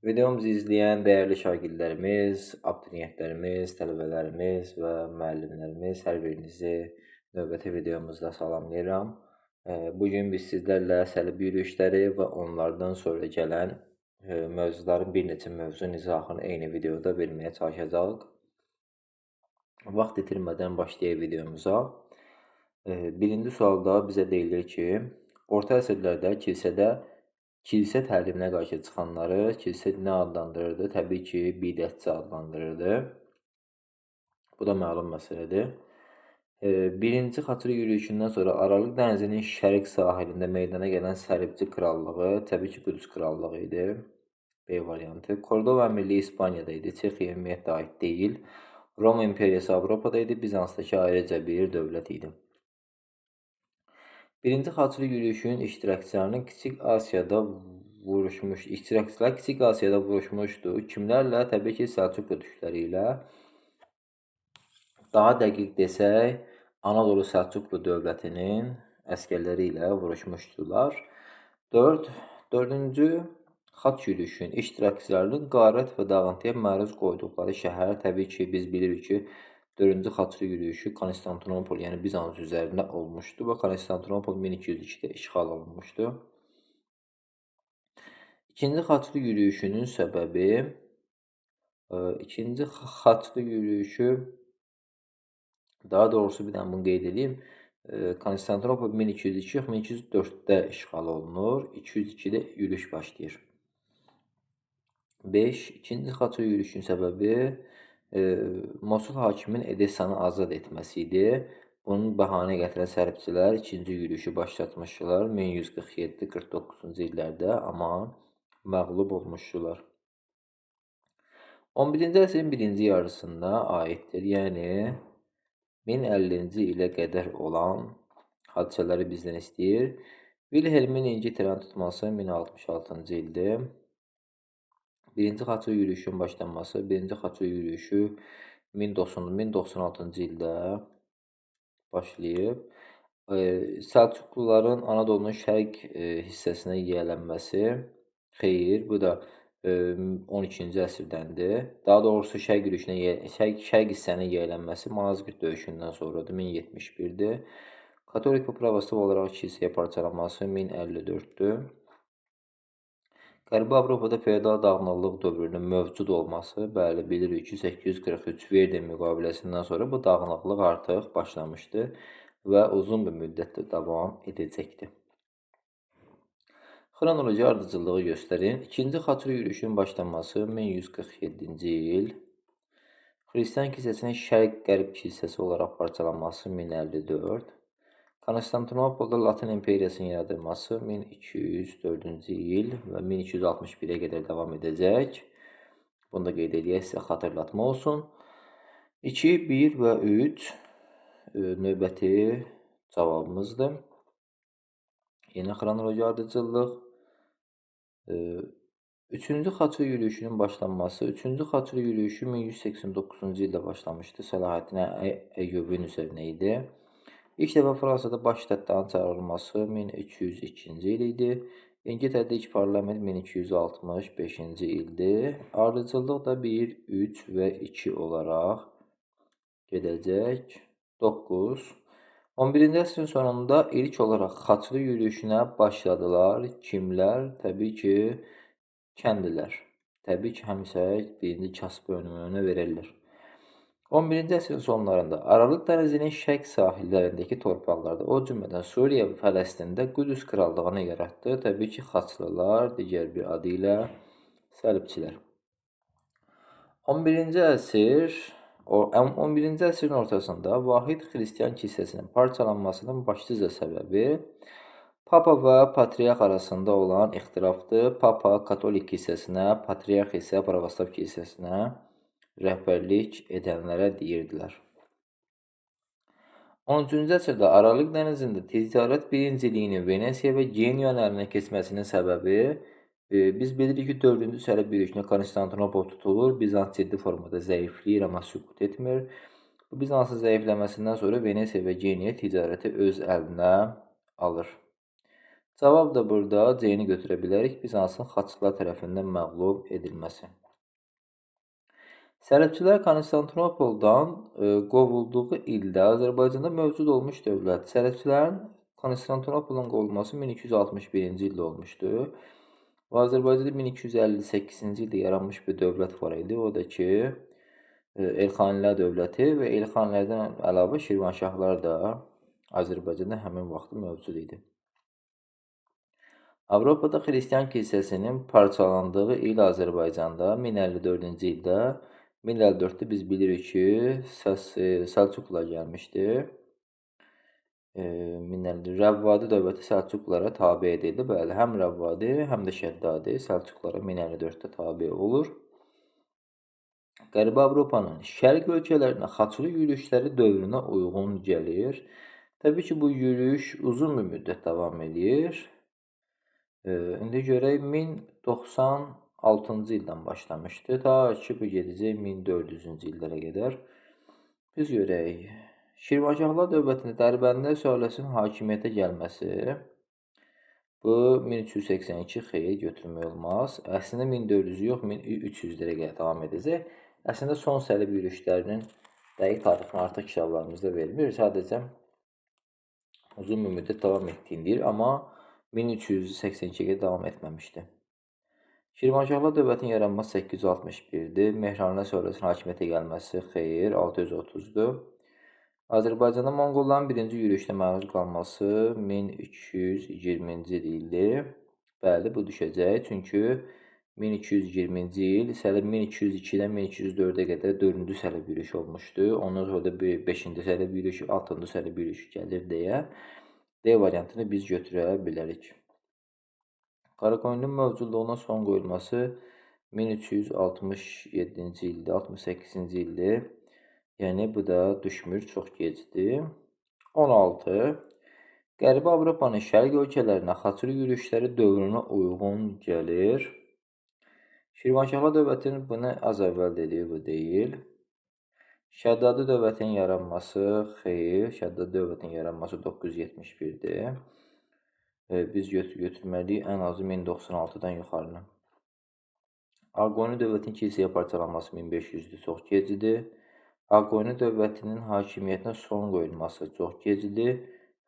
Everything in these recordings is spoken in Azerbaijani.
Videomuzu izləyən dəyərli şagirdlərimiz, abituriyentlərimiz, tələbələrimiz və müəllimlərimiz, hər birinizi növbəti videomuzda salamlayıram. Bu gün biz sizlərlə səlib yürüyüşləri və onlardan sonra gələn mövzuların bir neçə mövzunun izahını eyni videoda verməyə çalışacağıq. Vaxt itirmədən başlayaq videomuza. Birinci sualda bizə deyilir ki, orta əsrlərdə kilsədə kilsə təliminə qarşı çıxanları kilsə nə adlandırırdı? Təbii ki, bidətçi adlandırırdı. Bu da məlum məsələdir. Birinci Xaçlı yürüyüşündən sonra Aralıq dənizinin şərq sahilində meydana gələn Səlibçi krallığı, təbii ki, Qüdüs krallığı idi. B variantı. Kordova əmirliyi İspaniyada idi. Çexiya ümumiyyətlə aid deyil. Roma imperiyası Avropada idi. Bizansdakı ayrıca bir dövlət idi. Birinci Xaçlı yürüyüşünün iştirakçılarının Kiçik Asiyada vuruşmuş, iştirakçılar Kiçik Asiyada vuruşmuşdu. Kimlərlə? Təbii ki, Səlcuqlu türkləri ilə. Daha dəqiq desək, Anadolu Səlcuqlu dövlətinin əsgərləri ilə vuruşmuşdular. 4. Dördüncü Xaç yürüyüşünün iştirakçılarının qarət və dağıntıya məruz qoyduqları şəhər, təbii ki, biz bilirik ki, 4-cü Xaçlı yürüyüşü Konstantinopol, yəni Bizans üzərində olmuşdu və Konstantinopol 1202-də işğal olunmuşdu. İkinci Xaçlı yürüyüşünün səbəbi, ikinci Xaçlı yürüyüşü, daha doğrusu bir dənə bunu qeyd edeyim, Konstantinopol 1202 yox, 1204-də işğal olunur, 202-də yürüyüş başlayır. 5. İkinci Xaçlı yürüyüşünün səbəbi Mosul hakiminin Edessanı azad etməsi idi. Bunun bəhanə gətirən səlibçilər ikinci yürüyüşü başlatmışdılar 1147-49-cu illərdə, amma məğlub olmuşdular. 11-ci əsrin birinci yarısında aiddir. Yəni 1050-ci ilə qədər olan hadisələri bizdən istəyir. Wilhelmin İngiltərəni tutması 1066-cı ildir. Birinci Xaçlı yürüyüşünün başlanması, Birinci Xaçlı yürüyüşü 1096-cı ildə başlayıb. Səlcuqluların Anadolunun şərq hissəsinə yiyələnməsi, xeyr, bu da 12-ci əsrdəndir. Daha doğrusu şərq yürüyüşünə, şərq hissənin yiyələnməsi Malazgirt döyüşündən sonradır, 1071-dir. Katolik və pravoslav olaraq kilsəyə parçalanması 1054-dür. Qərbi Avropada feodal dağınıqlıq dövrünün mövcud olması, bəli, bilirik ki, 843 Verden müqaviləsindən sonra bu dağınıqlıq artıq başlamışdı və uzun bir müddətdə davam edəcəkdi. Xronoloji ardıcıllığı göstərin. İkinci Xaçlı yürüyüşünün başlanması 1147-ci il, Xristian kilsəsinin şərq-qərb kilsəsi olaraq parçalanması 1054, Konstantinopolda Latın imperiyasının yaradılması 1204-cü il və 1261-ə qədər davam edəcək. Bunu da qeyd eləyək, sizə xatırlatma olsun. 2, 1 və 3 növbəti cavabımızdır. Yenə xronoloji ardıcıllıq. Üçüncü Xaçlı yürüyüşünün başlanması. Üçüncü Xaçlı yürüyüşü 1189-cu ildə başlamışdı. Səlahəddin Əyyubinin üzərinə idi. İlk dəfə Fransada baş ştatların çağırılması 1302-ci il idi. İngiltərədə ilk parlament 1265-ci ildir. Ardıcıllıq da 1, 3 və 2 olaraq gedəcək. 9. 11-ci əsrin sonunda ilk olaraq Xaçlı yürüyüşünə başladılar. Kimlər? Təbii ki, kəndlilər. Təbii ki, həmişə birinci kasıb önümünə verirlər. 11-ci əsrin sonlarında Aralıq dənizinin şərq sahillərindəki torpaqlarda, o cümlədən Suriya və Fələstində Qüdüs krallığını yaratdı. Təbii ki, Xaçlılar, digər bir adı ilə səlibçilər. 11-ci əsr, 11-ci əsrin ortasında Vahid Xristian kilsəsinin parçalanmasının başlıca səbəbi Papa və Patriarx arasında olan ixtilafdır. Papa Katolik kilsəsinə, Patriarx isə Pravoslav kilsəsinə rəhbərlik edənlərə deyirdilər. 13-cü əsrdə Aralıq dənizində ticarət birinciliyinin Venesiya və Genuanın əlinə keçməsinin səbəbi, biz bilirik ki, 4-cü səlib yürüyüşündə Konstantinopol tutulur, Bizans ciddi formada zəifləyir, amma süqut etmir. Bu Bizansın zəifləməsindən sonra Venesiya və Genua ticarəti öz əlinə alır. Cavab da burada C-ni götürə bilərik. Bizansın xaçlılar tərəfindən məğlub edilməsi. Səlibçilər Konstantinopoldan qovulduğu ildə Azərbaycanda mövcud olmuş dövlət. Səlibçilərin Konstantinopoldan qovulması 1261-ci ildə olmuşdu. Və Azərbaycanda 1258-ci ildə yaranmış bir dövlət var idi. O da ki, Elxanilər dövləti və Elxanilərdən əlavə Şirvanşahlar da Azərbaycanda həmin vaxtı mövcud idi. Avropada Xristian kilsəsinin parçalandığı il Azərbaycanda 1054-cü ildə, 1054-də biz bilirik ki, Səlcuqlar gəlmişdi. 1050 Rəvvadi dövləti Səlcuqlara tabe edildi. Bəli, həm Rəvvadi, həm də Şəddadi Səlcuqlara 1054-də tabe olur. Qərbi Avropanın şərq ölkələrinə xaçlı yürüşləri dövrünə uyğun gəlir. Təbii ki, bu yürüyüş uzun bir müddət davam edir. İndi görək 1096-cı ildən başlamışdı. Ta ki, bu gedəcək 1400-cü illərə qədər. Biz görək. Şirvanşahlar dövlətində Dərbəndlər sülaləsinin hakimiyyətə gəlməsi, bu 1382 xeyir götürmək olmaz. Əslində 1400 yox, 1300-lərə qədər davam edəcək. Əslində son səlib yürüşlərinin dəqiq tarixini artıq kitablarımızda vermir. Sadəcə uzun bir müddət davam etdiyini deyir, amma 1382-yə qədər davam etməmişdi. Şirvanşahlar dövlətinin yaranması 861-dir. Mehranilər sülaləsinin hakimiyyətə gəlməsi xeyir, 630-dur. Azərbaycanda Monqolların birinci yürüşdə məruz qalması 1220-ci ildir. Bəli, bu düşəcək. Çünki 1220-ci il səlib 1202-dən 1204-ə qədər 4-cü səlib yürüşü olmuşdu. Ondan sonra da 5-ci səlib yürüşü, 6-cı səlib yürüşü gəlir deyə D variantını biz götürə bilərik. Qaraqoyunlunun mövcudluğuna son qoyulması 1367-ci ildir, 68-ci ildir. Yəni, bu da düşmür, çox gecdir. 16. Qərbi Avropanın şərq ölkələrinə xaçlı yürüşləri dövrünə uyğun gəlir. Şirvanşahlar dövlətinin bunu az əvvəl dediyi bu deyil. Şəddadi dövlətinin yaranması xeyir, Şəddadi dövlətinin yaranması 971-dir. Biz götürməliyik ən azı 1096-dan yuxarını. Ağqoyunlu dövlətinin kilsəyə parçalanması 1500-dür, çox gecdir. Ağqoyunlu dövlətinin hakimiyyətinə son qoyulması çox gecdir.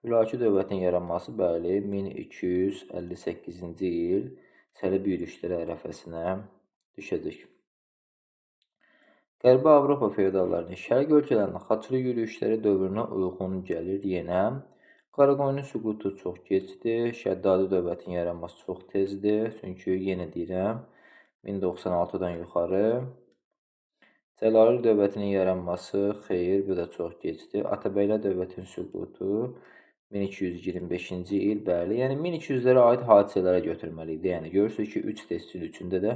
Hülakü dövlətinin yaranması, bəli, 1258-ci il səlib yürüşləri ərəfəsinə düşəcək. Qərbi Avropa feodallarının şərq ölkələrinə xaçlı yürüşləri dövrünə uyğun gəlir yenə. Qaraqoyunlu süqutu çox gecdir. Şəddadi dövlətinin yaranması çox tezdir. Çünki yenə deyirəm, 1096-dan yuxarı. Cəlalilər dövlətinin yaranması xeyir, bu da çox gecdir. Atabəylər dövlətinin süqutu 1225-ci il, bəli. Yəni 1200-lərə aid hadisələrə götürməliydi. Yəni görürsünüz ki, 3 testin üçündə də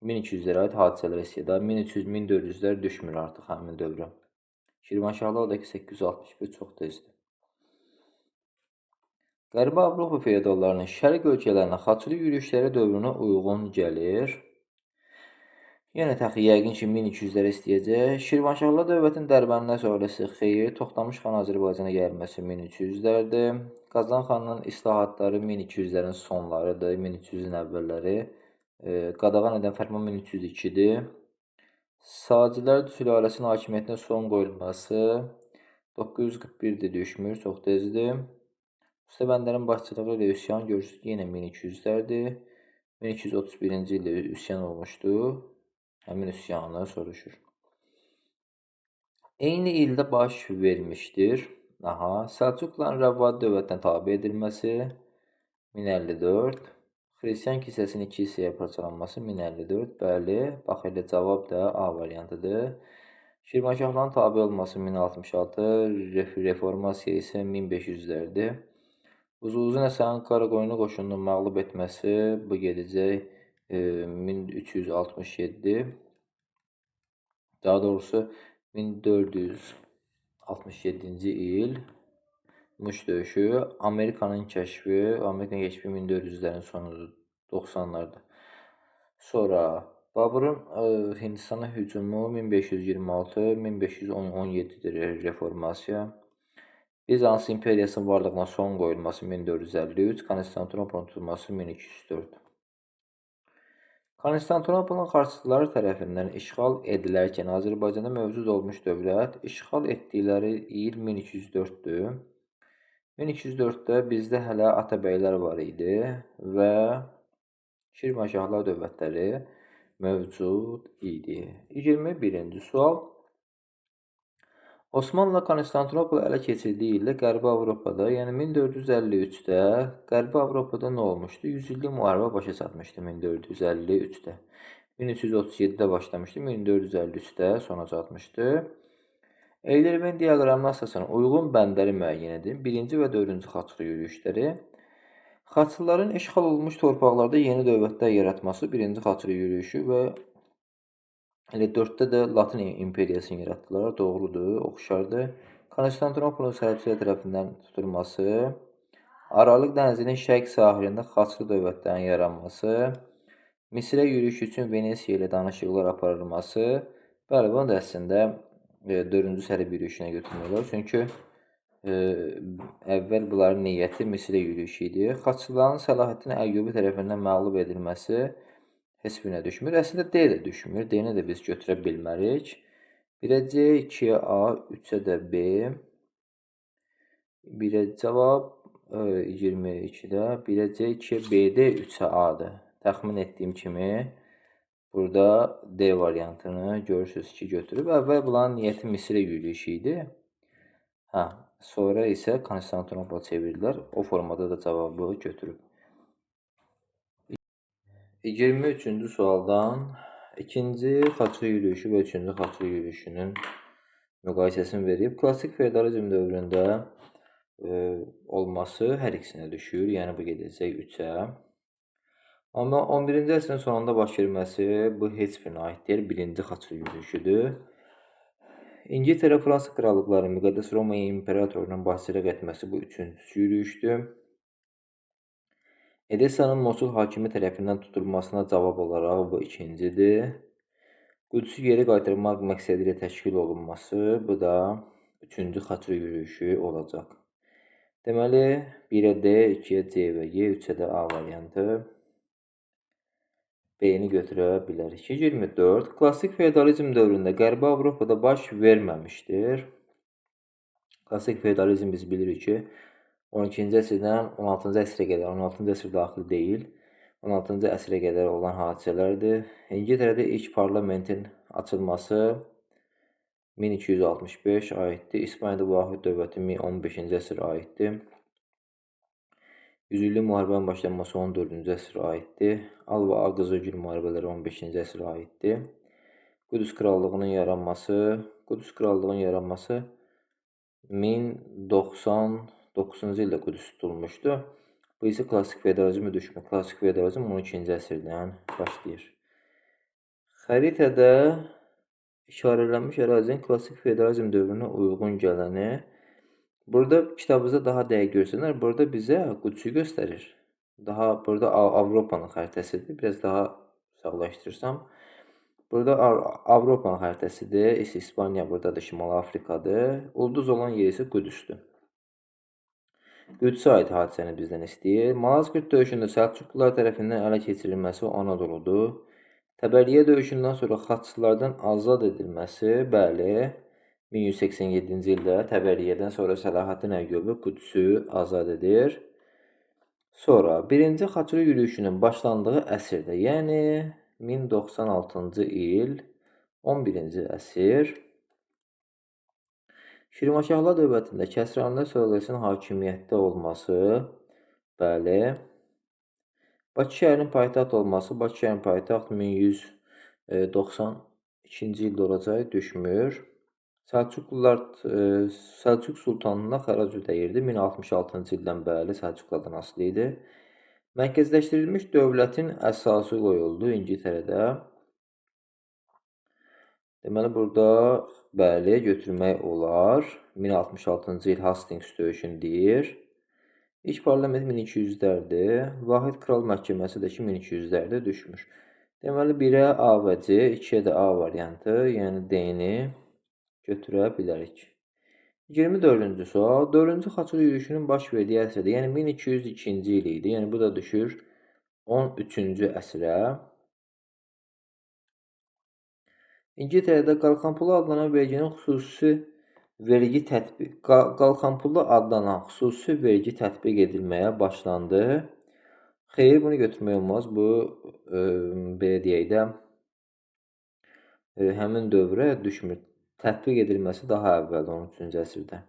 1200-lərə aid hadisələrə istəyir. 1300-1400-lər düşmür artıq həmin dövrə. Şirvanşahlar da ki, 861 çox tezdir. Qərbi Avropa feodallarının şərq ölkələrinə xaçlı yürüşləri dövrünə uyğun gəlir. Yenə təxi yəqin ki, 1200-lərə istəyəcək. Şirvanşahlar dövlətinin Dərbəndlər sülaləsi xeyir, Toxtamış xan Azərbaycana gəlməsi 1300-lərdir. Qazan xanın islahatları 1200-lərin sonlarıdır, 1300-ün əvvəlləri. Qadağan edən fərman 1302-dir. Sacilər sülaləsinin hakimiyyətinə son qoyulması 941-də düşmür, çox tezdir. Usta Bəndərin başçılığı ilə üsyan görürsünüz ki, yenə 1200-lərdir. 1231-ci ildə üsyan olmuşdu. Həmin üsyanı soruşur. Eyni ildə baş vermişdir. Aha, Səlcuqların Rəvvadi dövlətinə tabe edilməsi 1054. Xristian kilsəsinin iki hissəyə parçalanması 1054. Bəli, bax elə cavab da A variantıdır. Şirvanşahların tabe olması 1066, reformasiya isə 1500-lərdir. Uzun Həsənin Qaraqoyunlu qoşununu məğlub etməsi bu gedəcək 1367, daha doğrusu 1467-ci il Muş döyüşü, Amerikanın kəşfi, Amerikanın kəşfi 1400-lərin sonudur, 90-larda. Sonra Baburun Hindistana hücumu 1526, 1517-dir reformasiya. Bizans imperiyasının varlığına son qoyulması 1453, Konstantinopolun tutulması 1204. Konstantinopolun xaçlıları tərəfindən işğal edilərkən Azərbaycanda mövcud olmuş dövlət işğal etdikləri il 1204-dür. 1204-də bizdə hələ Atabəylər var idi və Şirvanşahlar dövlətləri mövcud idi. 21-ci sual. Osmanlı Konstantinopolu ələ keçirdiyi ildə Qərbi Avropada, yəni 1453-də Qərbi Avropada nə olmuşdu? 100 illik müharibə başa çatmışdı 1453-də. 1337-də başlamışdı, 1453-də sona çatmışdı. Eyler-Venn diaqramına əsasən uyğun bəndləri müəyyən edin. 1-ci və 4-cü xaçlı yürüyüşləri. Xaçlıların işğal olunmuş torpaqlarda yeni dövlətlər yaratması 1-ci xaçlı yürüyüşü və elə 4-də də Latın imperiyasını yaratdılar. Doğrudur, oxşardır. Konstantinopolun səlibçilər tərəfindən tutulması, Aralıq dənizinin şərq sahilində xaçlı dövlətlərin yaranması, Misirə yürüyüş üçün Venesiya ilə danışıqlar aparılması. Bəli, bunu da əslində 4-cü səlib yürüyüşünə götürmək olar. Çünki əvvəl bunların niyyəti Misirə yürüyüşü idi. Xaçlıların Səlahəddin Əyyubi tərəfindən məğlub edilməsi heç birinə düşmür. Əslində D də düşmür. D-ni də biz götürə bilmərik. 1-ə C, 2-yə A, 3-ə də B. 1-ə cavab 22-də 1-ə C, 2-yə B-də, 3-ə A-dır. Təxmin etdiyim kimi burada D variantını görürsünüz ki, götürüb. Əvvəl bunların niyyəti Misirə yürüyüşü idi. Hə, sonra isə Konstantinopola çevirdilər. O formada da cavabı götürüb. 23-cü sualdan ikinci xaçlı yürüyüşü və üçüncü xaçlı yürüyüşünün müqayisəsini verib. Klassik feodalizm dövründə olması hər ikisinə düşür. Yəni bu gedəcək 3-ə. Amma 11-ci əsrin sonunda baş verməsi bu heç birinə aid deyil. Birinci xaçlı yürüyüşüdür. İngiltərə, Fransa krallıqlarının Müqəddəs Roma imperatorunun başçılıq etməsi bu üçüncü yürüyüşdür. Edessanın Mosul hakimi tərəfindən tutulmasına cavab olaraq bu ikincidir. Qüdsü geri qaytarmaq məqsədi ilə təşkil olunması, bu da üçüncü xaçlı yürüyüşü olacaq. Deməli, 1-ə D, 2-yə C və G, 3-ə də A variantı. B-ni götürə bilərik. 24. Klassik feodalizm dövründə Qərbi Avropada baş verməmişdir. Klassik feodalizm biz bilirik ki, 12-ci əsrdən 16-cı əsrə qədər, 16-cı əsr daxil deyil, 16-cı əsrə qədər olan hadisələrdir. İngiltərədə ilk parlamentin açılması 1265 aiddir. İspaniyada vahid dövləti 15-ci əsrə aiddir. Yüzillik müharibənin başlanması 14-cü əsrə aiddir. Al və Ağ Qızılgül müharibələri 15-ci əsrə aiddir. Qüdüs krallığının yaranması, Qüdüs krallığının yaranması 1099-cu ildə Qüdüs tutulmuşdu. Bu isə klassik feodalizmə düşmür. Klassik feodalizm 12-ci əsrdən başlayır. Xəritədə işarələnmiş ərazinin klassik feodalizm dövrünə uyğun gələni. Burada kitabımızda daha dəqiq görsənər. Burada bizə Qüdsü göstərir. Daha burada Avropanın xəritəsidir. Biraz daha uzaqlaşdırsam. Burada Avropanın xəritəsidir. İspaniya buradadır, Şimali Afrikadır. Ulduz olan yer isə Qüdüsdür. Qüdsə aid hadisəni bizdən istəyir. Malazgirt döyüşündə Səlcuqlular tərəfindən ələ keçirilməsi Anadoludur. Təbəriyyə döyüşündən sonra xaçlılardan azad edilməsi, bəli, 1187-ci ildə Təbəriyyədən sonra Səlahəddin Əyyubi Qüdsü azad edir. Sonra birinci xaçlı yürüyüşünün başlandığı əsrdə, yəni 1096-cı il, 11-ci əsr, Şirvanşahlar dövlətində Kəsranilər sülaləsinin hakimiyyətdə olması, bəli, Bakı şəhərinin paytaxt olması, Bakı şəhərinin paytaxt 1192-ci ildə olacaq, düşmür. Səlcuqlular Səlcuq sultanına xərac ödəyirdi. 1066-cı ildən bəli Səlcuqlardan asılı idi. Mərkəzləşdirilmiş dövlətin əsası qoyuldu İngiltərədə. Deməli burada bəli götürmək olar. 1066-cı il Hastings döyüşünü deyir. İlk parlament 1200-lərdir. Vahid Kral Məhkəməsi də ki 1200-lərdə düşmür. Deməli 1-ə A və C, 2-yə də A variantı, yəni D-ni götürə bilərik. 24-cü sual. 4-cü Xaçlı yürüşünün baş verdiyi əsrdə, yəni 1202-ci il idi. Yəni bu da düşür 13-cü əsrə. İngiltərədə qalxanpulu adlanan verginin xüsusi vergi tətbiq qalxanpulu adlanan xüsusi vergi tətbiq edilməyə başlandı. Xeyr, bunu götürmək olmaz. Bu belə deyək də həmin dövrə düşmür. Tətbiq edilməsi daha əvvəldir, 13-cü əsrdə.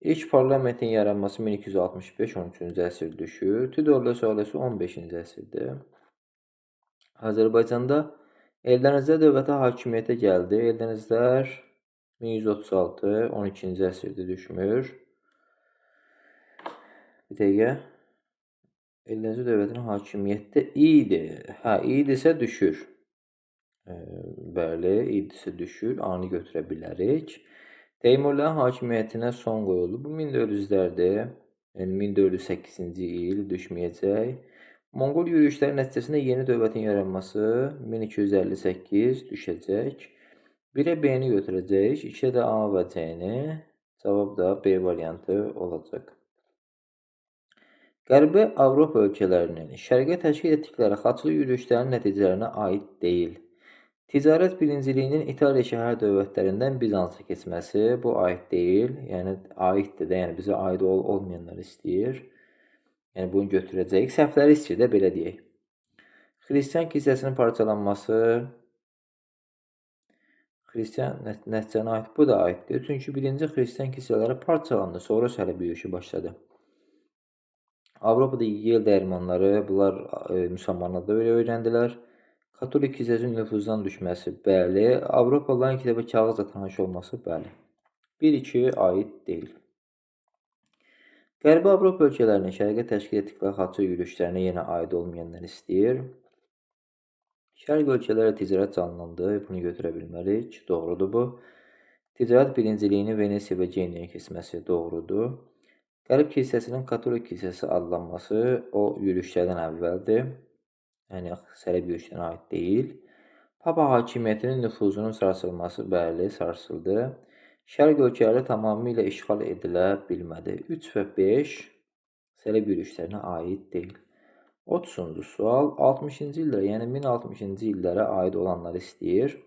İlk parlamentin yaranması 1265, 13-cü əsr düşür. Tudorlar sülaləsi 15-ci əsrdir. Azərbaycanda Eldənizlər dövləti hakimiyyətə gəldi. Eldənizlər 1136, 12-ci əsrdə düşmür. Bir dəqiqə. Eldənizlər dövlətinin hakimiyyətdə idi. Hə, idisə düşür. Bəli, idisə düşür. A-nı götürə bilərik. Teymurların hakimiyyətinə son qoyuldu. Bu 1400-lərdir. Yəni 1408-ci il düşməyəcək. Monqol yürüşləri nəticəsində yeni dövlətin yaranması 1258 düşəcək. 1-ə B-ni götürəcəyik. 2-ə də A və C-ni. Cavab da B variantı olacaq. Qərbi Avropa ölkələrinin şərqə təşkil etdikləri xaçlı yürüşlərin nəticələrinə aid deyil. Ticarət birinciliyinin İtaliya şəhər dövlətlərindən Bizansa keçməsi bu aid deyil. Yəni aiddir də, yəni bizə aid olmayanları istəyir. Yəni bunu götürəcəyik. Səhvləri istəyir də, belə deyək. Xristian kilsəsinin parçalanması Xristian nəticənə aid, bu da aiddir. Çünki birinci xristian kilsələri parçalandı, sonra səlib yürüşü başladı. Avropada yel dəyirmanları, bunlar müsəlmanlar da öyle öyrəndilər. Katolik kilsəsinin nüfuzdan düşməsi, bəli. Avropalıların ilk dəfə kağızla tanış olması, bəli. 1-2 aid deyil. Qərbi Avropa ölkələrinin şərqə təşkil etdikləri xaçlı yürüşlərinə yenə aid olmayanlar istəyir. Şərq ölkələrlə ticarət canlandı, bunu götürə bilmərik. Doğrudur bu. Ticarət birinciliyini Venesiya və Geniyaya keçməsi doğrudur. Qərb kilsəsinin Katolik kilsəsi adlanması o yürüşlərdən əvvəldir. Yəni səlib yürüşlərinə aid deyil. Papa hakimiyyətinin nüfuzunun sarsılması, bəli, sarsıldı. Şərq ölkələri tamamilə işğal edilə bilmədi. 3 və 5 səlib yürüşlərinə aid deyil. 30-cu sual 60-cı illərə, yəni 1060-cı illərə aid olanları istəyir.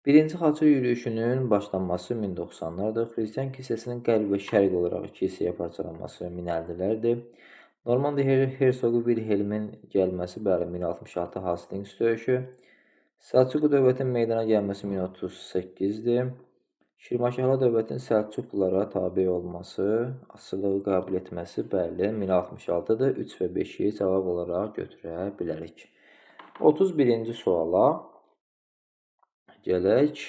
Birinci xaçlı yürüşünün başlanması 1090-lardır. Xristian kilsəsinin qərb və şərq olaraq iki hissəyə parçalanması 1050-lərdir. Normandiya hersoqu Wilhelmin gəlməsi, bəli, 1066 Hastings döyüşü. Səlcuqlu dövlətinin meydana gəlməsi 1038-dir. Şirvanşahlar dövlətinin Səlcuqlulara tabe olması, asılığı qəbul etməsi, bəli, 1066-dır. 3 və 5-i cavab olaraq götürə bilərik. 31-ci suala gələk.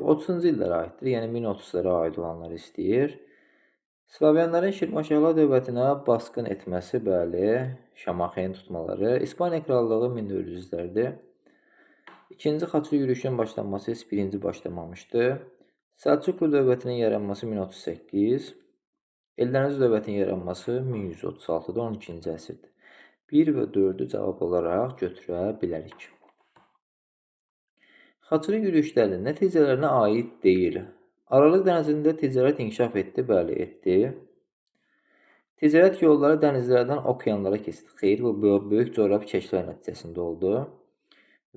30-cu illərə aiddir, yəni 1030-lara aid olanları istəyir. Slavyanların Şirvanşahlar dövlətinə basqın etməsi, bəli, Şamaxeyin tutmaları. İspaniya krallığı 1400-lərdir. İkinci xaçlı yürüşün başlanması heç birinci başlamamışdı. Səlcuqlu dövlətinin yaranması 1038, Eldəniz dövlətinin yaranması 1136-da, 12-ci əsrdir. 1 və 4-ü cavab olaraq götürə bilərik. Xaçlı yürüşlərinin nəticələrinə aid deyil. Aralıq dənizində ticarət inkişaf etdi, bəli, etdi. Ticarət yolları dənizlərdən okeanlara keçdi. Xeyr, bu böyük coğrafi kəşflər nəticəsində oldu.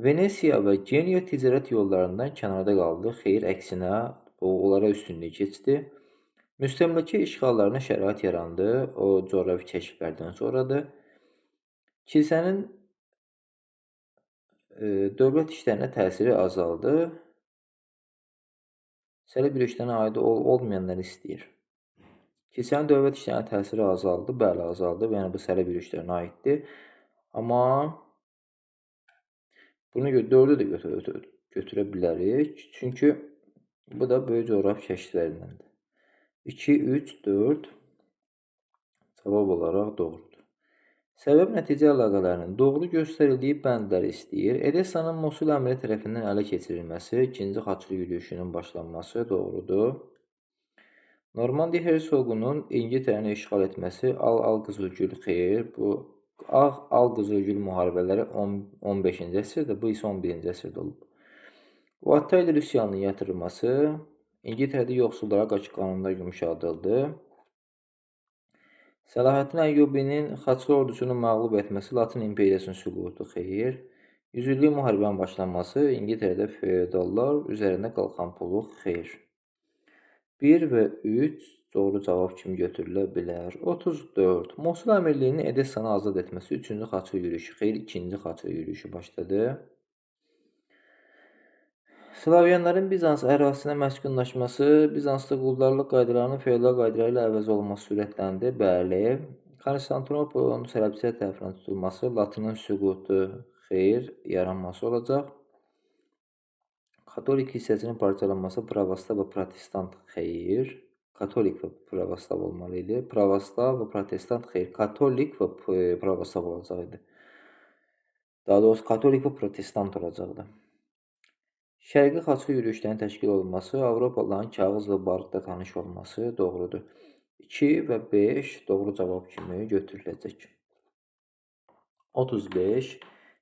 Venesiya və Geniya ticarət yollarından kənarda qaldı. Xeyr, əksinə, onlara üstünlük keçdi. Müstəmləkə işğallarına şərait yarandı. O coğrafi kəşflərdən sonradır. Kilsənin dövlət işlərinə təsiri azaldı. Səlib yürüşlərinə aid olmayanları istəyir. Kilsənin dövlət işlərinə təsiri azaldı. Bəli, azaldı. Yəni bu səlib yürüşlərinə aiddir. Amma bunu 4-ü də götürə bilərik. Çünki bu da böyük coğrafi kəşflərindəndir. 2, 3, 4 cavab olaraq doğrudur. Səbəb-nəticə əlaqələrinin doğru göstərildiyi bəndləri istəyir. Edessanın Mosul əmiri tərəfindən ələ keçirilməsi, ikinci xaçlı yürüşünün başlanması doğrudur. Normandiya hersoqunun İngiltərəni işğal etməsi, Al-Al Qızılgül xeyr, bu Ağ-Al Qızılgül müharibələri 15-ci əsrdə, bu isə 11-ci əsrdə olub. Vattaylı üsyanının yatırılması, İngiltərədə yoxsullara qarşı qanunlar yumşaldıldı. Səlahəddin Əyyubinin Xaçlı ordusunu məğlub etməsi, Latın imperiyasının süqutu, xeyir. Yüzillik müharibənin başlanması, İngiltərədə feodallar üzərində qalxan pulu, xeyir. 1 və 3 doğru cavab kimi götürülə bilər. 34. Mosul əmirliyinin Edessanı azad etməsi, 3-cü Xaçlı yürüşü, xeyir, 2-ci Xaçlı yürüşü başladı. Slavyanların Bizans ərazisinə məskunlaşması, Bizansda quldarlıq qaydalarının feodal qaydaları ilə əvəz olunması sürətləndi. Bəli. Konstantinopolun sələbçilər tərəfindən tutulması, Latının süqutu, xeyir, yaranması olacaq. Katolik kilsəsinin parçalanması, pravoslav və protestant, xeyir. Katolik və pravoslav olmalı idi. Pravoslav və protestant, xeyir. Katolik və pravoslav olacaq idi. Daha doğrusu, katolik və protestant olacaqdı. Şərqi xaçlı yürüşlərin təşkil olunması, Avropalıların kağız və barıtla tanış olması doğrudur. 2 və 5 doğru cavab kimi götürüləcək. 35.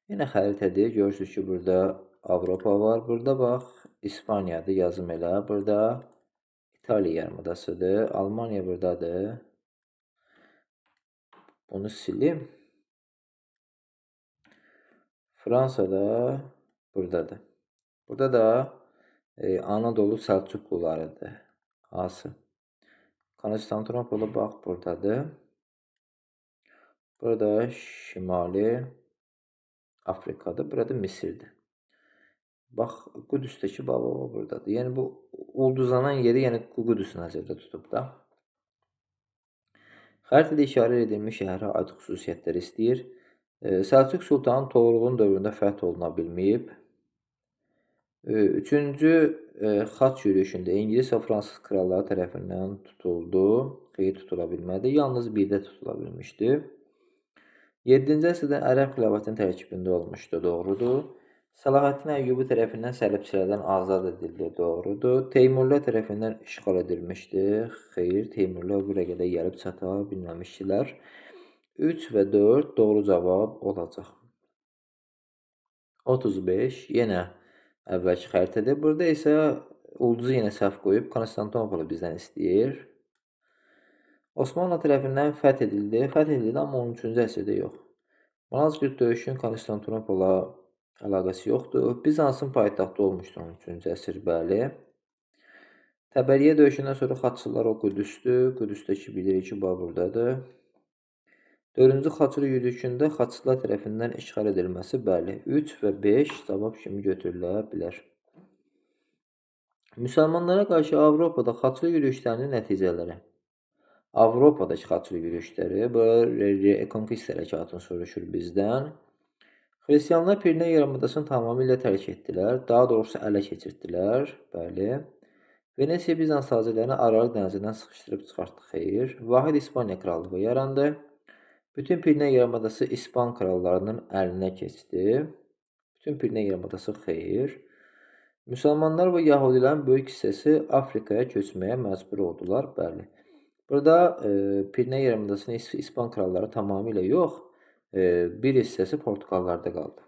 Yenə xəritədir. Görürsünüz ki, burada Avropa var. Burada bax, İspaniyadır, yazım elə. Burada İtaliya yarımadasıdır. Almaniya buradadır. Bunu silim. Fransa da buradadır. Burada da Anadolu Səlcuqlularıdır. Ası. Konstantinopola bax buradadır. Burada Şimali Afrikadır. Burada Misirdir. Bax, Qüdüsdəki baba buradadır. Yəni bu ulduzlanan yeri, yəni Qüdüsü nəzərdə tutub da. Xəritədə işarə edilmiş şəhərə aid xüsusiyyətləri istəyir. Səlcuq Sultanın Toğrulun dövründə fəth oluna bilməyib. Üçüncü xaç yürüyüşündə İngilis və Fransız kralları tərəfindən tutuldu. Xeyir, tutula bilmədi. Yalnız birdə tutula bilmişdi. 7-ci əsrdə Ərəb xilafətinin tərkibində olmuşdu. Doğrudur. Səlahəddin Əyyubi tərəfindən səlibçilərdən azad edildi. Doğrudur. Teymurlar tərəfindən işğal edilmişdi. Xeyir, Teymurlar buraya qədər gəlib çata bilməmişdilər. 3 və 4 doğru cavab olacaq. 35. Yenə əvvəlki xəritədir. Burada isə ulduzu yenə səhv qoyub Konstantinopolu bizdən istəyir. Osmanlı tərəfindən fəth edildi. Fəth edildi, amma 13-cü əsrdə yox. Malazgirt döyüşünün Konstantinopola əlaqəsi yoxdur. Bizansın paytaxtı olmuşdur 13-cü əsr, bəli. Təbəriyyə döyüşündən sonra xaçlılar o Qüdüsdür. Qüdüsdəki bilirik ki, bax buradadır. 4-cü xaçlı yürüşündə xaçlılar tərəfindən işğal edilməsi, bəli. 3 və 5 cavab kimi götürülə bilər. Müsəlmanlara qarşı Avropada xaçlı yürüşlərinin nəticələri. Avropadakı xaçlı yürüşləri, bu Reconquista hərəkatını soruşur bizdən. Xristianlar Piriney yarımadasını tamamilə tərk etdilər. Daha doğrusu ələ keçirdilər. Bəli. Venesiya Bizans tacirlərini Aralıq dənizindən sıxışdırıb çıxartdı. Xeyir. Vahid İspaniya krallığı yarandı. Bütün Piriney yarımadası İspan krallarının əlinə keçdi. Bütün Piriney yarımadası xeyir. Müsəlmanlar və Yahudilərin böyük hissəsi Afrikaya köçməyə məcbur oldular. Bəli. Burada Piriney yarımadasını İspan kralları tamamilə yox, bir hissəsi Portuqallarda qaldı.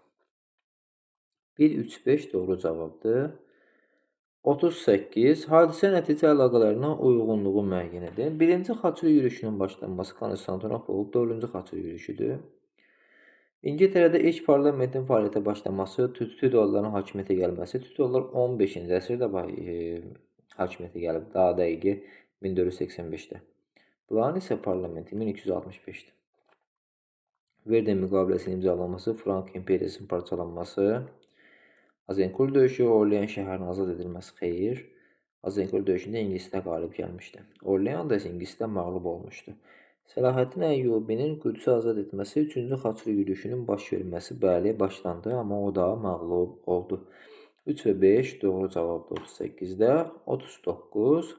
1, 3, 5 doğru cavabdır. 38. Hadisə nəticə əlaqələrinə uyğunluğu müəyyən edin. Birinci xaçlı yürüşünün başlanması Konstantinopol 4-cü xaçlı yürüşüdür. İngiltərədə ilk parlamentin fəaliyyətə başlaması, Tudorların hakimiyyətə gəlməsi. Tudorlar 15-ci əsrdə hakimiyyətə gəlib, daha dəqiqi 1485-də. Bunların isə parlamenti 1265-də. Verden müqaviləsinin imzalanması, Frank imperiyasının parçalanması, Azincourt döyüşü, Orlean şəhərinin azad edilməsi xeyir. Azincourt döyüşündə İngilislər qalib gəlmişdi. Orlean da isə İngilislər məğlub olmuşdu. Səlahəddin Əyyubinin Qüdsü azad etməsi, 3-cü xaçlı yürüşünün baş verməsi, bəli, başlandı, amma o da məğlub oldu. 3 və 5 doğru cavabdır 38-də. 39.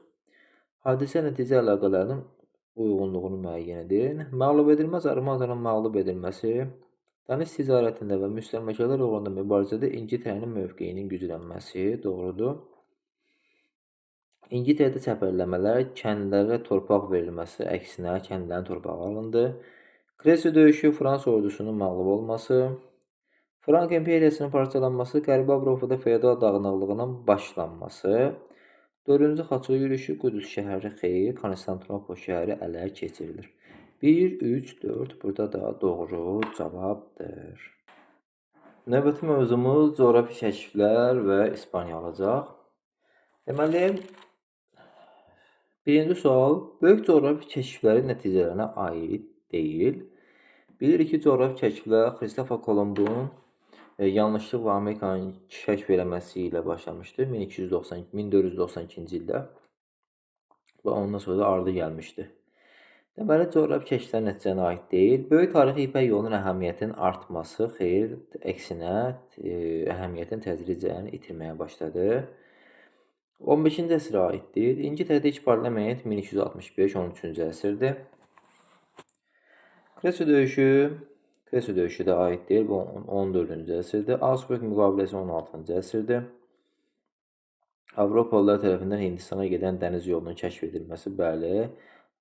Hadisə nəticə əlaqələrinin uyğunluğunu müəyyən edin. Məğlub edilməz armadanın məğlub edilməsi, dəniz ticarətində və müstəmləkələr uğrunda mübarizədə İngiltərənin mövqeyinin güclənməsi doğrudur. İngiltərədə çəpərləmələr, kəndlərə torpaq verilməsi, əksinə kəndlərin torpağı alındı. Kresi döyüşü, Fransa ordusunun məğlub olması, Frank imperiyasının parçalanması, Qərbi Avropada feodal dağınıqlığının başlanması, Dördüncü xaçlı yürüyüşü Qüdüs şəhəri xeyir, Konstantinopol şəhəri ələ keçirilir. 1, 3, 4 burada da doğru cavabdır. Növbəti mövzumuz coğrafi kəşflər və İspaniya olacaq. Deməli, birinci sual böyük coğrafi kəşflərin nəticələrinə aid deyil. Bilirik ki, coğrafi kəşflər Xristofor Kolumbun yanlışlıqla Amerikanı kəşf eləməsi ilə başlamışdı 1492-ci ildə və ondan sonra da ardı gəlmişdi. Deməli, coğrafi kəşflər nəticələrinə aid deyil. Böyük tarixi İpək yolunun əhəmiyyətinin artması, xeyr, əksinə əhəmiyyətini tədricən itirməyə başladı. 15-ci əsrə aiddir. İngiltərədə ilk parlament 1265 13-cü əsrdir. Kresi döyüşü, Kresi döyüşü də aid deyil. Bu 14-cü əsrdir. Augsburg müqaviləsi 16-cı əsrdir. Avropalılar tərəfindən Hindistana gedən dəniz yolunun kəşf edilməsi, bəli.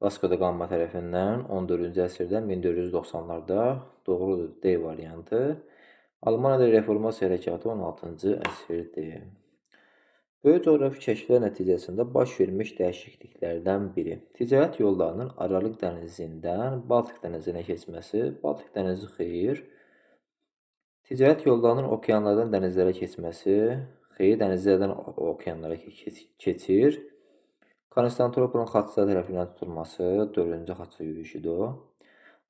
Vasco da Gama tərəfindən 14-cü əsrdə 1490-larda doğrudur D variantı. Almaniyada reformasiya hərəkatı 16-cı əsrdir. Böyük coğrafi kəşflər nəticəsində baş vermiş dəyişikliklərdən biri ticarət yollarının Aralıq dənizindən Baltik dənizinə keçməsi, Baltik dənizi xeyir. Ticarət yollarının okeanlardan dənizlərə keçməsi, xeyir, dənizlərdən okeanlara keçir. Konstantinopolun xaçlar tərəfindən tutulması, 4-cü xaçlı yürüyüşüdür o.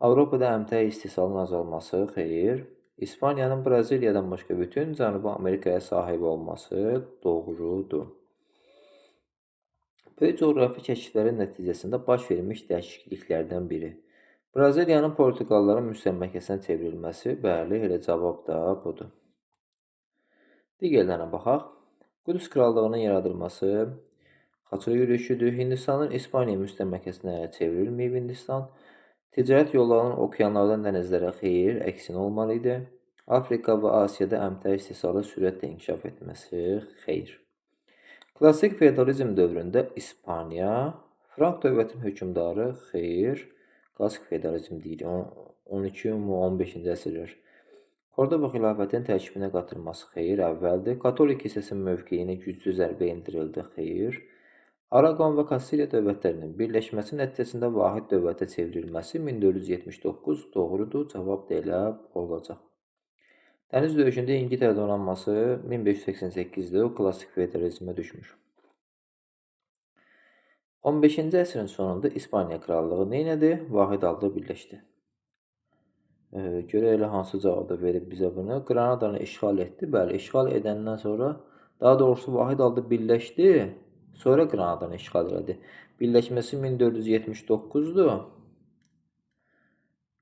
Avropada əmtəə istehsalının azalması, xeyir. İspaniyanın Braziliyadan başqa bütün Cənubi Amerikaya sahib olması doğrudur. Böyük coğrafi kəşflərin nəticəsində baş vermiş dəyişikliklərdən biri. Braziliyanın Portuqalların müstəmləkəsinə çevrilməsi, bəli, elə cavab da budur. Digərlərinə baxaq. Qüdüs krallığının yaradılması xaçlı yürüyüşüdür. Hindistanın İspaniya müstəmləkəsinə çevrilməyib Hindistan. Ticarət yollarının okeanlardan dənizlərə xeyir, əksinə olmalı idi. Afrika və Asiyada əmtəə istehsalı sürətlə inkişaf etməsi xeyir. Klassik feodalizm dövründə İspaniya, Frank dövlətinin hökmdarı xeyir. Klassik feodalizm deyirik, 12-15-ci əsrlər. Kordoba xilafətinin tərkibinə qatılması xeyir, əvvəldir. Katolik kilsəsinin mövqeyinə güclü zərbə endirildi, xeyir. Araqon və Kastiliya dövlətlərinin birləşməsi nəticəsində vahid dövlətə çevrilməsi 1479 doğrudur, cavab da elə olacaq. Dəniz döyüşündə İngiltərə donanması 1588-də o klassik feodalizmə düşmüş. 15-ci əsrin sonunda İspaniya krallığı nə elədi? Vahid halda birləşdi. Görək elə hansı cavabda verib bizə bunu. Qranadanı işğal etdi. Bəli, işğal edəndən sonra, daha doğrusu vahid halda birləşdi. Sonra Qranadanı işğal elədi. Birləşməsi 1479-dur.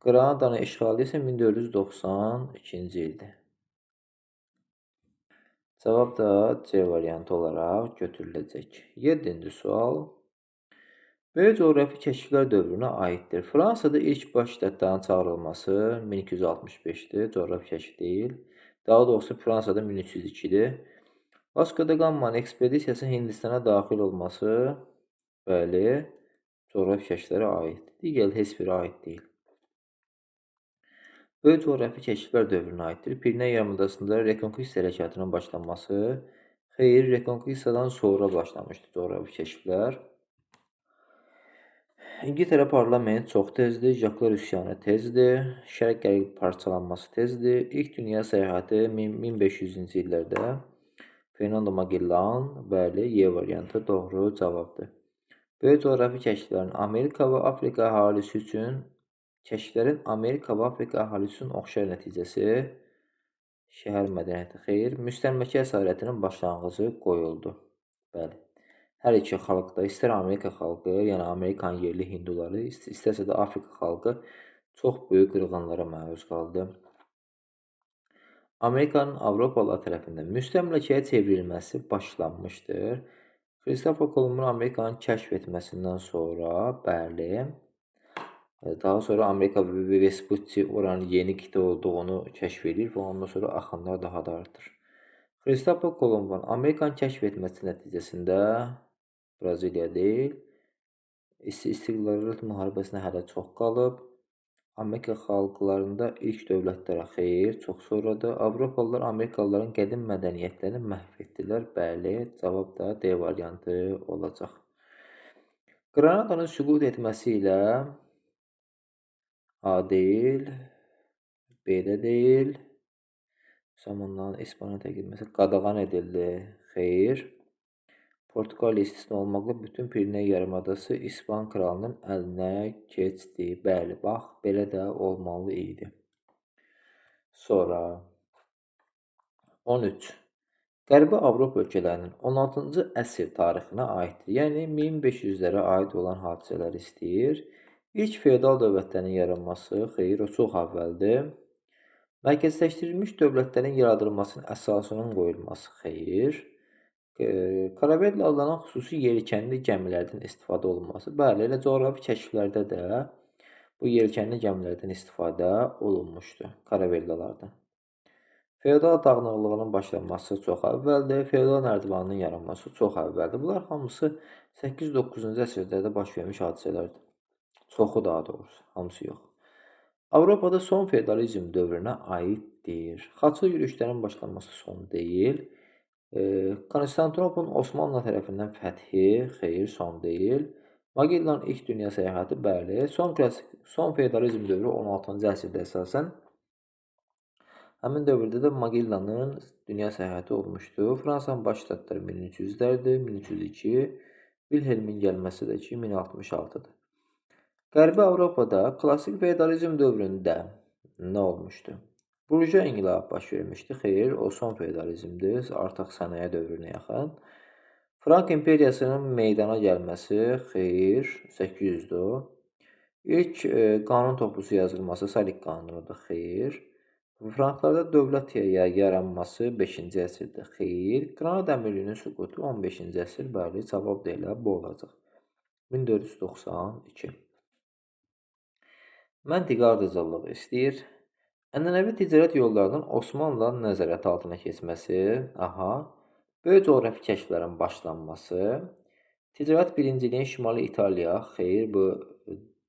Qranadanı işğalı isə 1492-ci ildir. Cavab da C variantı olaraq götürüləcək. 7-ci sual. Böyük coğrafi kəşflər dövrünə aiddir. Fransada ilk baş ştatların çağırılması 1265-dir. Coğrafi kəşf deyil. Daha doğrusu Fransada 1302-dir. Vasco da Gama'nın ekspedisiyasının Hindistana daxil olması, bəli, coğrafi kəşflərə aiddir. Digər heç biri aid deyil. Böyük coğrafi kəşflər dövrünə aiddir. Piriney yarımadasında Rekonkista hərəkatının başlanması, xeyr, Rekonkistadan sonra başlamışdı coğrafi kəşflər. İngiltərə parlament çox tezdir, Jaklar üsyanı tezdir, Şərq-Qərb parçalanması tezdir. İlk dünya səyahəti 1500-cü illərdə Fernando Magellan, bəli, Y variantı doğru cavabdır. Böyük coğrafi kəşflərin Amerika və Afrika əhalisi üçün oxşar nəticəsi şəhər mədəniyyəti xeyir, müstəmləkə əsarətinin başlanğıcı qoyuldu. Bəli. Hər iki xalq da, istər Amerika xalqı, yəni Amerikanın yerli hinduları, istərsə də Afrika xalqı çox böyük qırğınlara məruz qaldı. Amerikanın Avropalılar tərəfindən müstəmləkəyə çevrilməsi başlanmışdır. Xristofor Kolumbun Amerikanı kəşf etməsindən sonra, bəli, daha sonra Amerika və Vespucci oranın yeni qitə olduğunu kəşf edir və ondan sonra axınlar daha da artır. Xristofor Kolumbun Amerikanı kəşf etməsi nəticəsində Braziliya deyil, İstiqlal müharibəsinə hələ çox qalıb. Amerika xalqlarında ilk dövlətlərə xeyr, çox sonradır. Avropalılar Amerikalıların qədim mədəniyyətlərini məhv etdilər. Bəli, cavab da D variantı olacaq. Qranadanın süqut etməsi ilə A deyil, B də deyil. Zamanların İspaniya tərk edilməsi qadağan edildi. Xeyr. Portuqaliya istisna olmaqla bütün Piriney yarımadası İspan kralının əlinə keçdi. Bəli, bax, belə də olmalı idi. Sonra 13. Qərbi Avropa ölkələrinin 16-cı əsr tarixinə aiddir. Yəni 1500-lərə aid olan hadisələri istəyir. İlk feodal dövlətlərin yaranması, xeyr, o çox əvvəldir. Mərkəzləşdirilmiş dövlətlərin yaradılmasının əsasının qoyulması, xeyr. Karavella adlanan xüsusi yelkənli gəmilərdən istifadə olunması. Bəli, elə coğrafi kəşflərdə də bu yelkənli gəmilərdən istifadə olunmuşdu, karavellalardan. Feodal dağınıqlığının başlanması çox əvvəldir. Feodal nərdivanının yaranması çox əvvəldir. Bunlar hamısı 8-9-cu əsrlərdə baş vermiş hadisələrdir. Çoxu daha doğrusu, hamısı yox. Avropada son feodalizm dövrünə aiddir. Xaçlı yürüşlərin başlanması son deyil. Konstantinopolun Osmanlı tərəfindən fəthi, xeyr, son deyil. Magellanın ilk dünya səyahəti, bəli. Son feodalizm dövrü 16-cı əsrdə əsasən. Həmin dövrdə də Magellanın dünya səyahəti olmuşdu. Fransanın baş ştatları 1300-lərdir, 1302. Wilhelmin gəlməsi də ki, 1066-dır. Qərbi Avropada klassik feodalizm dövründə nə olmuşdu? Burjua inqilabı baş vermişdi. Xeyr, o son feodalizmdir, artıq sənaye dövrünə yaxın. Frank imperiyasının meydana gəlməsi, xeyr, 800-dür. İlk qanun toplusu yazılması Salik qanunudur, xeyr. Franklarda dövlət yaranması 5-ci əsrdə, xeyr. Qranada əmirliyinin süqutu 15-ci əsr, bəli, cavab da elə bu olacaq. 1492. Məntiqi ardıcıllığı istəyir. Ənənəvi ticarət yollarının Osmanlıların nəzarəti altına keçməsi, aha, böyük coğrafi kəşflərin başlanması, ticarət birinciliyin Şimali İtaliya, xeyr, bu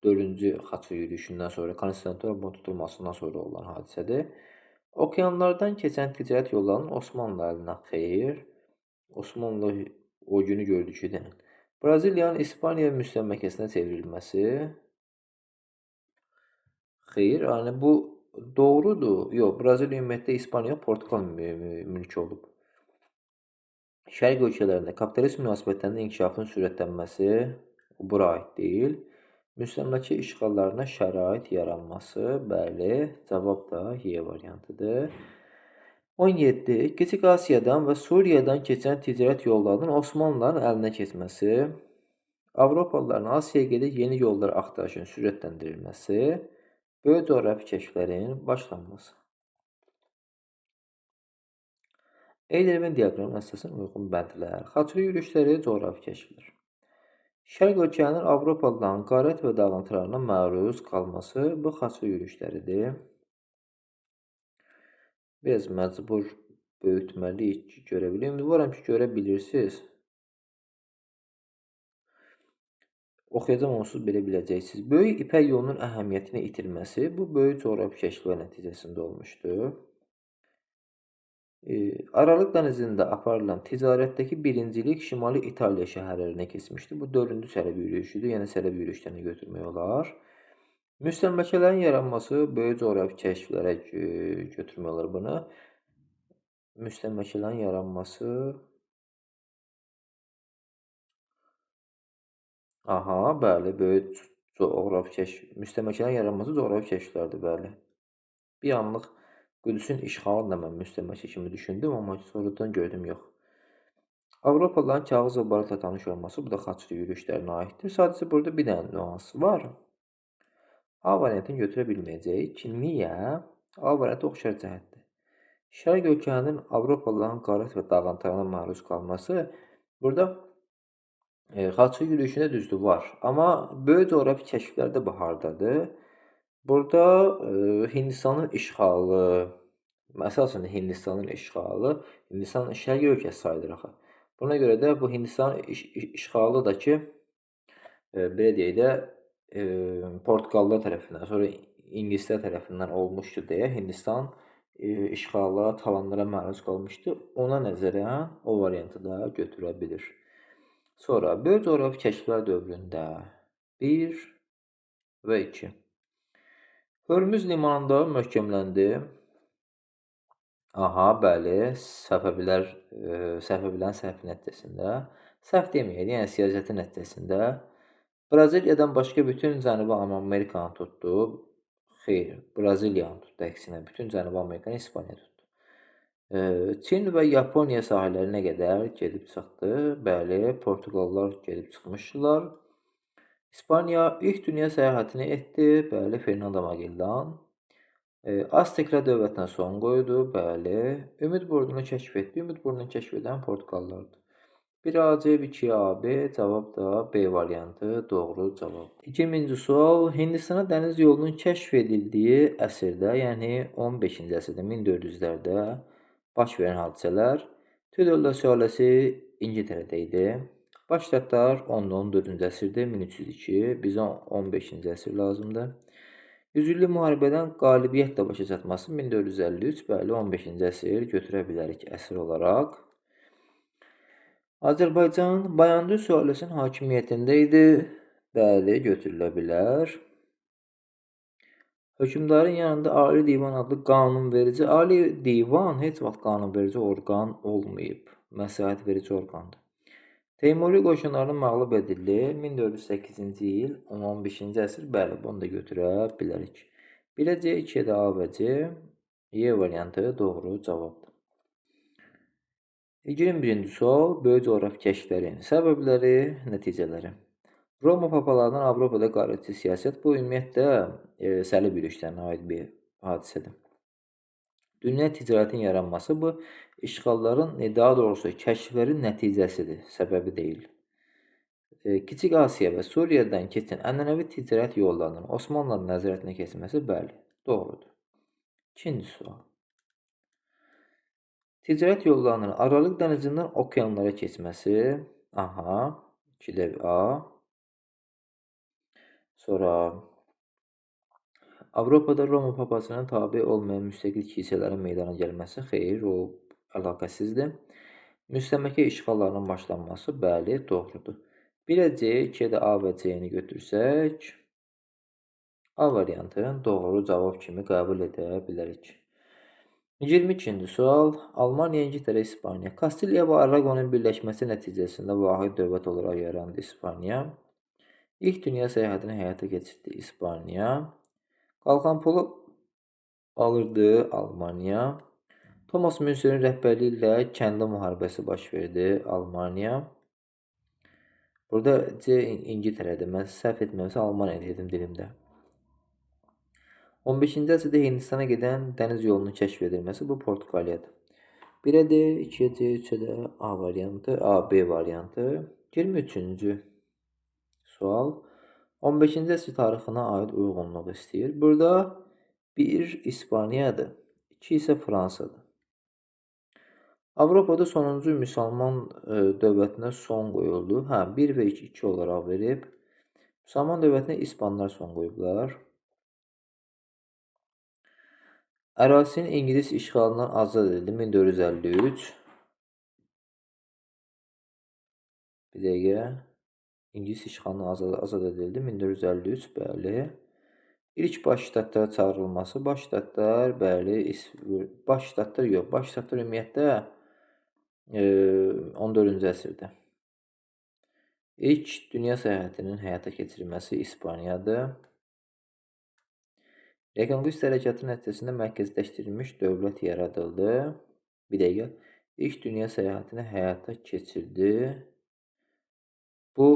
4-cü Xaçlı yürüşündən sonra, Konstantinopolun tutulmasından sonra olan hadisədir. Okeanlardan keçən ticarət yollarının Osmanlı əlinə, xeyr, Osmanlı o günü gördü ki, denən. Braziliyanın İspaniya müstəmləkəsinə çevrilməsi, xeyr, yəni bu doğrudur. Yox, Braziliya ümumiyyətlə İspaniya, Portuqal mülkü olub. Şərq ölkələrində kapitalist münasibətlərinin inkişafının sürətlənməsi bura aid deyil. Müstəmləkə işğallarına şərait yaranması, bəli, cavab da Y variantıdır. 17. Kiçik Asiyadan və Suriyadan keçən ticarət yollarının Osmanlıların əlinə keçməsi, Avropalıların Asiyaya gedək yeni yollar axtarışının sürətləndirilməsi, böyük coğrafi kəşflərin başlanması. Eyler-Venn diaqramına əsasən uyğun bəndlər, xaçlı yürüşləri, coğrafi kəşflər. Şərq ölkələrinin Avropalıların qarət və dağıntılarına məruz qalması bu xaçlı yürüşləridir. Biraz məcbur böyütməliyik ki, görə bilim. Ümidvaram ki, görə bilirsiniz. Oxuyacam, onsuz belə biləcəksiniz. Böyük İpək yolunun əhəmiyyətini itirməsi bu böyük coğrafi kəşflər nəticəsində olmuşdu. Aralıq dənizində aparılan ticarətdəki birincilik Şimali İtaliya şəhərlərinə keçmişdi. Bu 4-cü sələb yürüyüşüdür. Yəni sələb yürüyüşlərini götürmək olar. Müstəmləkələrin yaranması böyük coğrafi kəşflərə götürmək olar bunu. Müstəmləkələrin yaranması. Aha, bəli, böyük coğrafi kəşf, müstəmləkələrin yaranması coğrafi kəşflərdir, bəli. Bir anlıq Qüdüsün işğalını da mən müstəmləkə kimi düşündüm, amma sonradan gördüm, yox. Avropalıların kağız və barutla tanış olması, bu da xaçlı yürüşlərinə aiddir. Sadəcə burada bir dənə nüans var. A variantını götürə bilməyəcəyik ki, niyə? A variantı oxşar cəhətdir. Şərq ölkələrinin Avropalıların qarət və dağıntılarına məruz qalması burada xaçlı yürüşündə düzdür var. Amma böyük coğrafi kəşflərdə bu hardadır? Burada Hindistanın işğalı, əsasən Hindistanın işğalı, Hindistan şərqi ölkəsi sayılır axı. Buna görə də bu Hindistanın işğalı da ki, belə deyək də, Portuqallılar tərəfindən, sonra ingilislər tərəfindən olmuşdu deyə Hindistan işğala, talanlara məruz qalmışdı. Ona nəzərən o variantı da götürə bilir. Sonra böyük coğrafi kəşflər dövründə 1 və 2. Hörmüz limanında möhkəmləndi. Aha, bəli, Səfəvilərin səhvi nəticəsində, səhv deməyək, yəni siyasəti nəticəsində Braziliyadan başqa bütün Cənubi Amerikanı tutdu. Xeyr, Braziliyanı tutdu əksinə, bütün Cənubi Amerikanı İspaniya tutdu. Çin və Yaponiya sahillərinə qədər gedib çıxdı. Bəli, Portuqallar gedib çıxmışdılar. İspaniya ilk dünya səyahətini etdi. Bəli, Fernando Magellan. Azteklər dövlətinə son qoydu. Bəli, Ümid burnunu kəşf etdi. Ümid burnunu kəşf edən Portuqallardır. 1A, C, 2A, B, cavab da B variantı doğru cavab. 20-ci sual, Hindistana dəniz yolunun kəşf edildiyi əsrdə, yəni 15-ci əsrdə, 1400-lərdə baş verən hadisələr Tudorlar sülaləsi İngiltərədə idi. Baş ştatlar 14-cü əsrdə, 1302, bizə 15-ci əsr lazımdır. Yüzillik müharibədən qalibiyyətlə başa çatması 1453, bəli, 15-ci əsr götürə bilərik əsr olaraq. Azərbaycan Bayandur sülaləsinin hakimiyyətində idi. Bəli, götürülə bilər. Hökmdarın yanında Ali Divan adlı qanunverici, Ali Divan heç vaxt qanunverici orqan olmayıb, məsləhət verici orqandır. Teymuri qoşunlarını məğlub edildi. 1408-ci il, 15-ci əsr, bəli, bunu da götürə bilərik. 1-ə C, 2-yə də A və C, Y variantı doğru cavabdır. 21-ci sual, böyük coğrafi kəşflərin səbəbləri, nəticələri. Roma papalarının Avropada qarətçi siyasət, bu ümumiyyətlə səlib yürüşlərinə aid bir hadisədir. Dünya ticarətinin yaranması bu işğalların, daha doğrusu kəşflərin nəticəsidir, səbəbi deyil. Kiçik Asiya və Suriyadan keçən ənənəvi ticarət yollarının Osmanlıların nəzarətinə keçməsi, bəli, doğrudur. İkinci sual. Ticarət yollarının Aralıq dənizindən okeanlara keçməsi, aha, 2-də A. Sonra Avropada Roma papasına tabe olmayan müstəqil kilsələrin meydana gəlməsi, xeyr, o əlaqəsizdir. Müstəmləkə işğallarının başlanması, bəli, doğrudur. 1-ə C, 2-yə də A və C-ni götürsək, A variantını doğru cavab kimi qəbul edə bilərik. 22-ci sual, Almaniya, İngiltərə, İspaniya. Kastiliya və Araqonun birləşməsi nəticəsində vahid dövlət olaraq yarandı İspaniya. İlk dünya səyahətini həyata keçirdi İspaniya. Qalxan pulu alırdı Almaniya. Thomas Münster'in rəhbərliyi ilə kəndi müharibəsi baş verdi Almaniya. Burada C İngiltərədir. Mən səhv etməmişsə Almaniya dedim dilimdə. 15-ci əsrdə Hindistana gedən dəniz yolunun kəşf edilməsi bu Portuqaliyadır. 1-ə D, 2-yə C, 3-ə də A variantı, A, B variantı. 23-cü sual. 15-ci əsr tarixinə aid uyğunluq istəyir. Burada 1 İspaniyadır, 2 isə Fransadır. Avropada sonuncu müsəlman dövlətinə son qoyuldu. Hə, 1 və 2, 2 olaraq verib. Müsəlman dövlətinə İspanlar son qoyublar. Ərazinin İngilis işğalından azad edildi 1453. Bir dəqiqə. İngilis işğalından azad edildi 1453, bəli. İlk baş ştatlara çağırılması, baş ştatlar, bəli, baş ştatlar yox, baş ştatlar ümumiyyətlə 14-cü əsrdə. İlk dünya səyahətinin həyata keçirilməsi İspaniyadır. Rekonquista hərəkatı nəticəsində mərkəzləşdirilmiş dövlət yaradıldı. Bir dəqiqə. İlk dünya səyahətini həyata keçirdi. Bu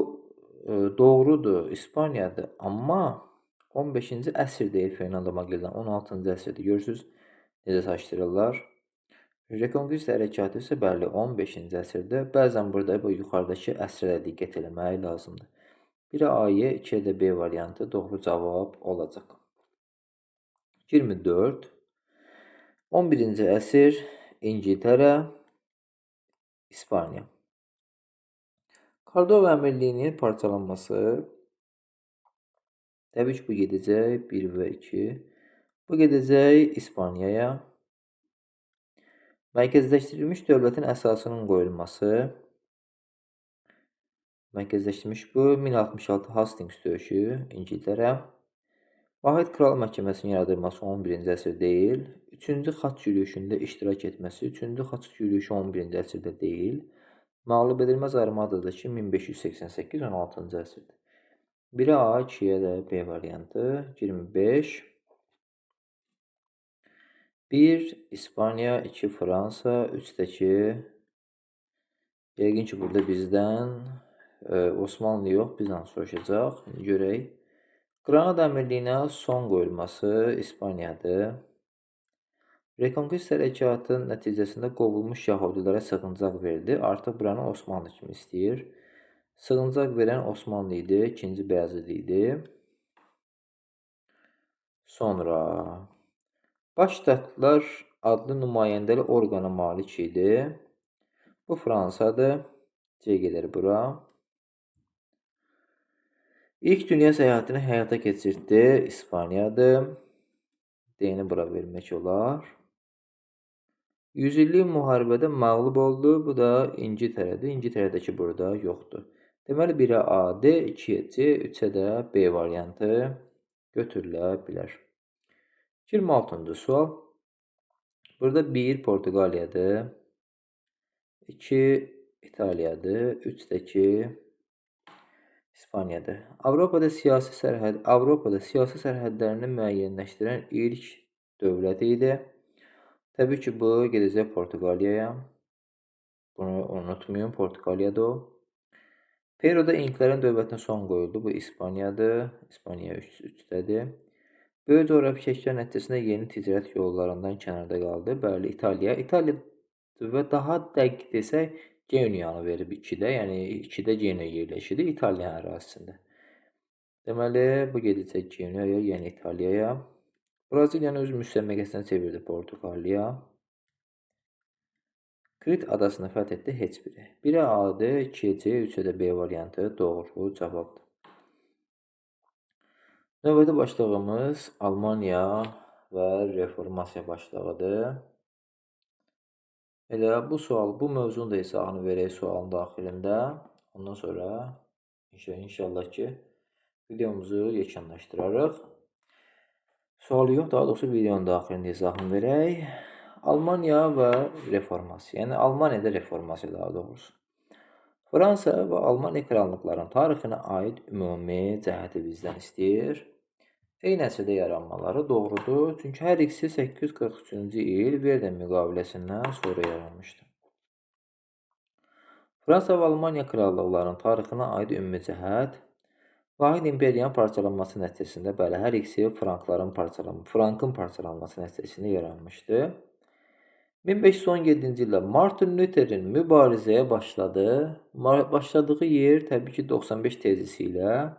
doğrudur, İspaniyadır. Amma 15-ci əsr deyil Fernando Magellan, 16-cı əsrdir. Görürsünüz, necə saçdırırlar. Rekonquista hərəkatı isə bəli, 15-ci əsrdə. Bəzən burada bu yuxarıdakı əsrə də diqqət eləmək lazımdır. 1-ə A, 2-yə də B variantı doğru cavab olacaq. 24. 11-ci əsr İngiltərə, İspaniya. Kordova Əmirliyinin parçalanması Təbii ki, bu gedəcək 1 və 2. Bu gedəcək İspaniyaya. Mərkəzləşdirilmiş dövlətin əsasının qoyulması. Mərkəzləşdirilmiş bu 1066 Hastings döyüşü İngiltərə. Vahid Kral Məhkəməsinin yaradılması 11-ci əsr deyil. 3-cü xaç yürüyüşündə iştirak etməsi 3-cü xaç yürüyüşü 11-ci əsrdə deyil. Məğlub edilməz armadadakı 1588 16-cı əsrdir. 1-ə A, 2-yə də B variantı. 25. 1 İspaniya, 2 Fransa, 3-dəki yəqin ki, burada bizdən Osmanlı yox, Bizans soruşacaq. İndi görək. Qranada əmirliyinə son qoyulması İspaniyadır. Rekonkista hərəkatının nəticəsində qovulmuş yahudilərə sığıncaq verdi. Artıq buranı Osmanlı kimi istəyir. Sığıncaq verən Osmanlı idi, 2-ci Bəyazıd idi. Sonra Başştatlar adlı nümayəndəli orqana malik idi. Bu Fransadır. C gedər bura. İlk dünya səyahətini həyata keçirtdi. İspaniyadır. D-ni bura vermək olar. Yüzillik müharibədə məğlub oldu. Bu da İngiltərədir. İngiltərədəki burada yoxdur. Deməli 1-ə A, D, 2-yə C, 3-ə də B variantı götürülə bilər. 26-cı sual. Burada 1 Portuqaliyadır. 2 İtaliyadır. 3-dəki İspaniyadır. Avropada siyasi sərhədlərini müəyyənləşdirən ilk dövlət idi. Təbii ki, bu gedəcək Portuqaliyaya. Bunu unutmayın, Portuqaliyada o. Peruda İnklərin dövlətinə son qoyuldu. Bu İspaniyadır. İspaniya 3-dədir. Böyük coğrafi kəşflər nəticəsində yeni ticarət yollarından kənarda qaldı. Bəli, İtaliya. İtaliya və daha dəqiq desək, Genuyanı verib 2-də. Yəni 2-də Genuya yerləşirdi İtaliya ərazisində. Deməli, bu gedəcək Genuyaya, yəni İtaliyaya. Braziliyanı öz müstəmləkəsinə çevirdi Portuqaliya. Krit adasını fəth etdi heç biri. 1-ə A-dır, 2-yə C, 3-ə də B variantı doğru cavabdır. Növbəti başlığımız Almaniya və reformasiya başlığıdır. Elə bu sual, bu mövzunun da izahını verək sualın daxilində. Ondan sonra inşallah ki, videomuzu yekunlaşdırarıq. Sualı yox, daha doğrusu videonun daxilində izahını verək. Almaniya və reformasiya, yəni Almaniyada reformasiya daha doğrusu. Fransa və Almaniya krallıqlarının tarixinə aid ümumi cəhəti bizdən istəyir. Eyni əsrdə yaranmaları doğrudur. Çünki hər ikisi 843-cü il Verden müqaviləsindən sonra yaranmışdı. Fransa və Almaniya krallıqlarının tarixinə aid ümumi cəhət Vahid imperiyanın parçalanması nəticəsində, bəli, hər ikisi Frankın parçalanması nəticəsində yaranmışdı. 1517-ci ildə Martin Luther'in mübarizəyə başladı. Başladığı yer təbii ki 95 tezisi ilə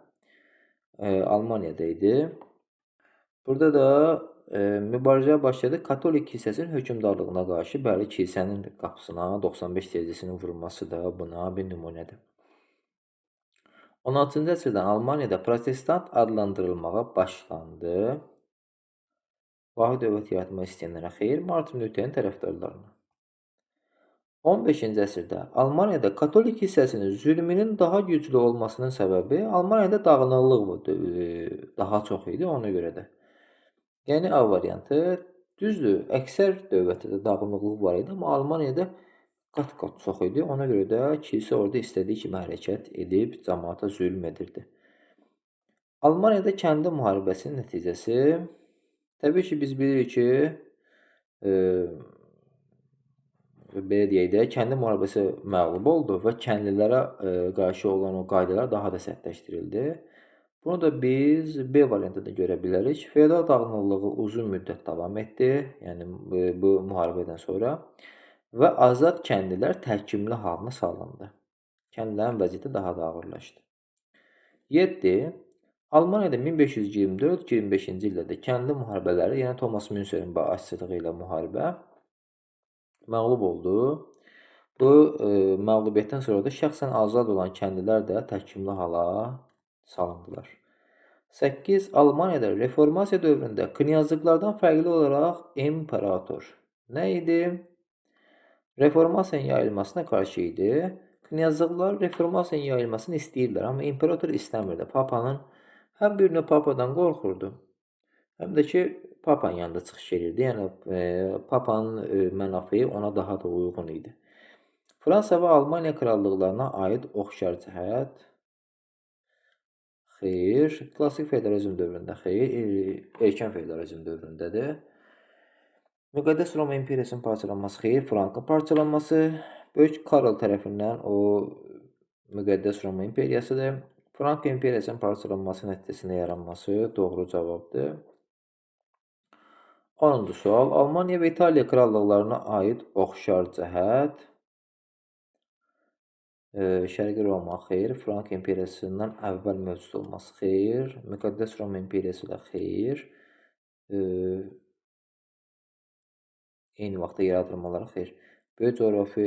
Almaniyada idi. Burada da mübarizəyə başladı Katolik kilsəsinin hökmdarlığına qarşı, bəli, kilsənin qapısına 95 tezisinin vurulması da buna bir nümunədir. 16-cı əsrdən Almaniyada protestant adlandırılmağa başlandı. Vahid dövlət yaratmaq istəyənlərə xeyr, Martin Luther'in tərəfdarlarına. 15-ci əsrdə Almaniyada Katolik kilsəsinin zülmünün daha güclü olmasının səbəbi Almaniyada dağınıqlıq daha çox idi, ona görə də. Yəni A variantı düzdür, əksər dövlətdə də dağınıqlıq var idi, amma Almaniyada qat-qat çox idi. Ona görə də kilsə orada istədiyi kimi hərəkət edib camaata zülm edirdi. Almaniyada kəndi müharibəsinin nəticəsi, təbii ki, biz bilirik ki, belə deyək də, kəndi müharibəsi məğlub oldu və kəndlilərə qarşı olan o qaydalar daha da sərtləşdirildi. Bunu da biz B variantında görə bilərik. Feodal dağınıqlığı uzun müddət davam etdi, yəni bu müharibədən sonra və azad kəndlilər təhkimli halına salındı. Kəndlilərin vəziyyəti daha da ağırlaşdı. 7. Almaniyada 1524-25-ci illərdə kəndli müharibələri, yəni Thomas Münster'in başçılığı ilə müharibə məğlub oldu. Bu məğlubiyyətdən sonra da şəxsən azad olan kəndlilər də təhkimli hala salındılar. 8. Almaniyada reformasiya dövründə knyazlıqlardan fərqli olaraq imperator nə idi? Reformasiyanın yayılmasına qarşı idi. Knyazlıqlar reformasiyanın yayılmasını istəyirdilər, amma imperator istəmirdi. Papanın həm bir növ papadan qorxurdu, həm də ki, papanın yanında çıxış edirdi. Yəni, papanın mənafeyi ona daha da uyğun idi. Fransa və Almaniya krallıqlarına aid oxşar cəhət. Xeyr, klassik feodalizm dövründə xeyr, erkən feodalizm dövründədir. Müqəddəs Roma imperiyasının parçalanması xeyr, Frankın parçalanması, Böyük Karl tərəfindən o Müqəddəs Roma imperiyasıdır. Frank imperiyasının parçalanması nəticəsində yaranması doğru cavabdır. 10-cu sual. Almaniya və İtaliya krallıqlarına aid oxşar cəhət. Şərqi Roma xeyr, Frank imperiyasından əvvəl mövcud olması xeyr, Müqəddəs Roma imperiyası da xeyr, eyni vaxtda yaradılmaları xeyr. Böyük coğrafi,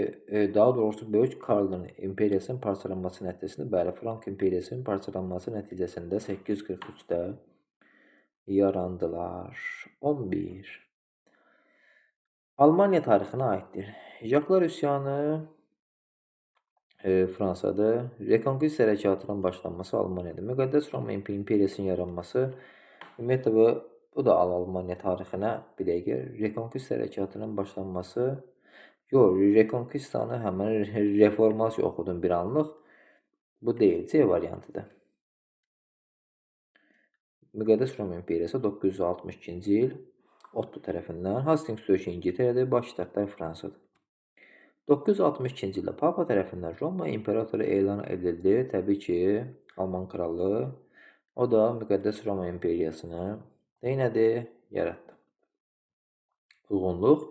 daha doğrusu Böyük Karlın imperiyasının parçalanması nəticəsində, bəli, Frank imperiyasının parçalanması nəticəsində 843-də yarandılar. 11. Almaniya tarixinə aiddir. Jaklar üsyanı Fransadır. Rekonkist hərəkatının başlanması Almaniyada. Müqəddəs Roma imperiyasının yaranması, ümumiyyətlə bu da Almaniya tarixinə bir dəqiqə. Rekonkist hərəkatının başlanması, yox, Rekonkistanı həmən reformasiya oxudum bir anlıq. Bu deyil, C variantıdır. Müqəddəs Roma imperiyası 962-ci il Otto tərəfindən, Hastings döyüşü İngiltərədə, baş ştatlar Fransadır. 962-ci ildə Papa tərəfindən Roma imperatoru elan edildi. Təbii ki, Alman krallığı. O da Müqəddəs Roma imperiyasını neynədi? Yaratdı. Uyğunluq.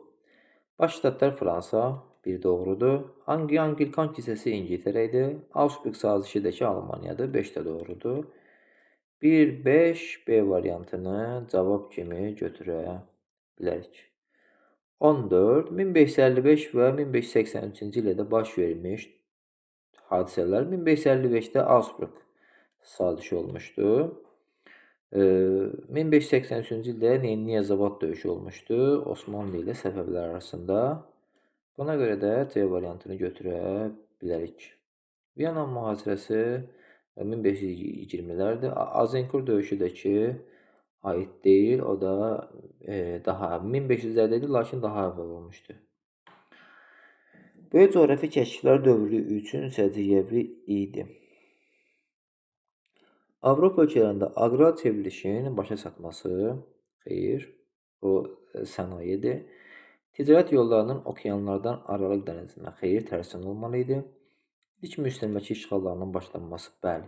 Baş ştatlar Fransa, bir doğrudur. Anglikan kilsəsi İngiltərə idi. Augsburg sazişi də ki, Almaniyadır. 5 də doğrudur. 1, 5, B variantını cavab kimi götürə bilərik. 14, 1555 və 1583-cü ildə baş vermiş hadisələr. 1555-də Augsburg sazişi olmuşdu. 1583-cü ildə Niyazabad döyüşü olmuşdu Osmanlı ilə Səfəvilər arasında. Buna görə də C variantını götürə bilərik. Viyana mühasirəsi 1520-lərdir. Azincourt döyüşü də ki, aid deyil, o da daha 1500-lərdə idi, lakin daha əvvəl olmuşdu. Böyük coğrafi kəşflər dövrü üçün səciyyəvi idi. Avropa ölkələrində aqrar çevrilişin başa çatması, xeyr, o sənayedir. Ticarət yollarının okeanlardan Aralıq dənizinə, xeyr, tərsinə olmalı idi. İlk müstəmləkə işğallarının başlanması, bəli.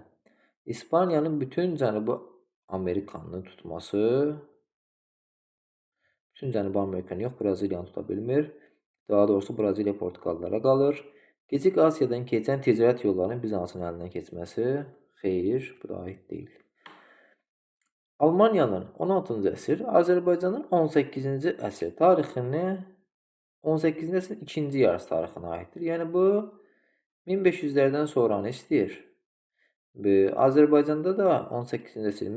İspaniyanın bütün Cənubi Amerikanı tutması, bütün Cənubi Amerikanı yox, Braziliyanı tuta bilmir. Daha doğrusu Braziliya Portuqallara qalır. Kiçik Asiyadan keçən ticarət yollarının Bizansın əlindən keçməsi, xeyr, bu da aid deyil. Almaniyanın 16-cı əsr, Azərbaycanın 18-ci əsr tarixini 18-ci əsrin ikinci yarısı tarixinə aiddir. Yəni bu 1500-lərdən sonranı istəyir. Azərbaycanda da 18-ci əsr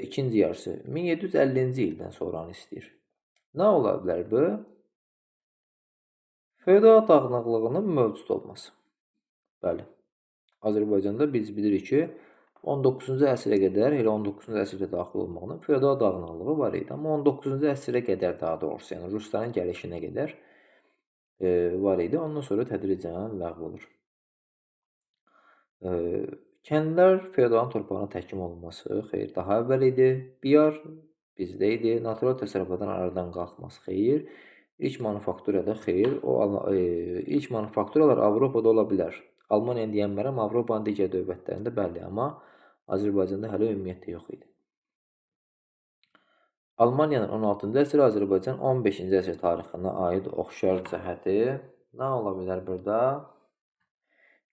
ikinci yarısı 1750-ci ildən sonranı istəyir. Nə ola bilər bu? Feodal dağınıqlığının mövcud olması. Bəli. Azərbaycanda biz bilirik ki, 19-cu əsrə qədər, elə 19-cu əsrdə daxil olmaqla feodal dağınıqlığı var idi. Amma 19-cu əsrə qədər daha doğrusu, yəni Rusların gəlişinə qədər var idi. Ondan sonra tədricən ləğv olur. Kəndlər feodalın torpağına təhkim olunması, xeyr, daha əvvəl idi. Biyar bizdə idi. Natural təsərrüfatın aradan qalxması, xeyr. İlk manufakturada xeyr. İlk manufakturalar Avropada ola bilər. Almaniyanı deyənmərəm, Avropanın digər dövlətlərində bəli, amma Azərbaycanda hələ ümumiyyətlə yox idi. Almaniyanın 16-cı əsr, Azərbaycan 15-ci əsr tarixinə aid oxşar cəhəti nə ola bilər burada?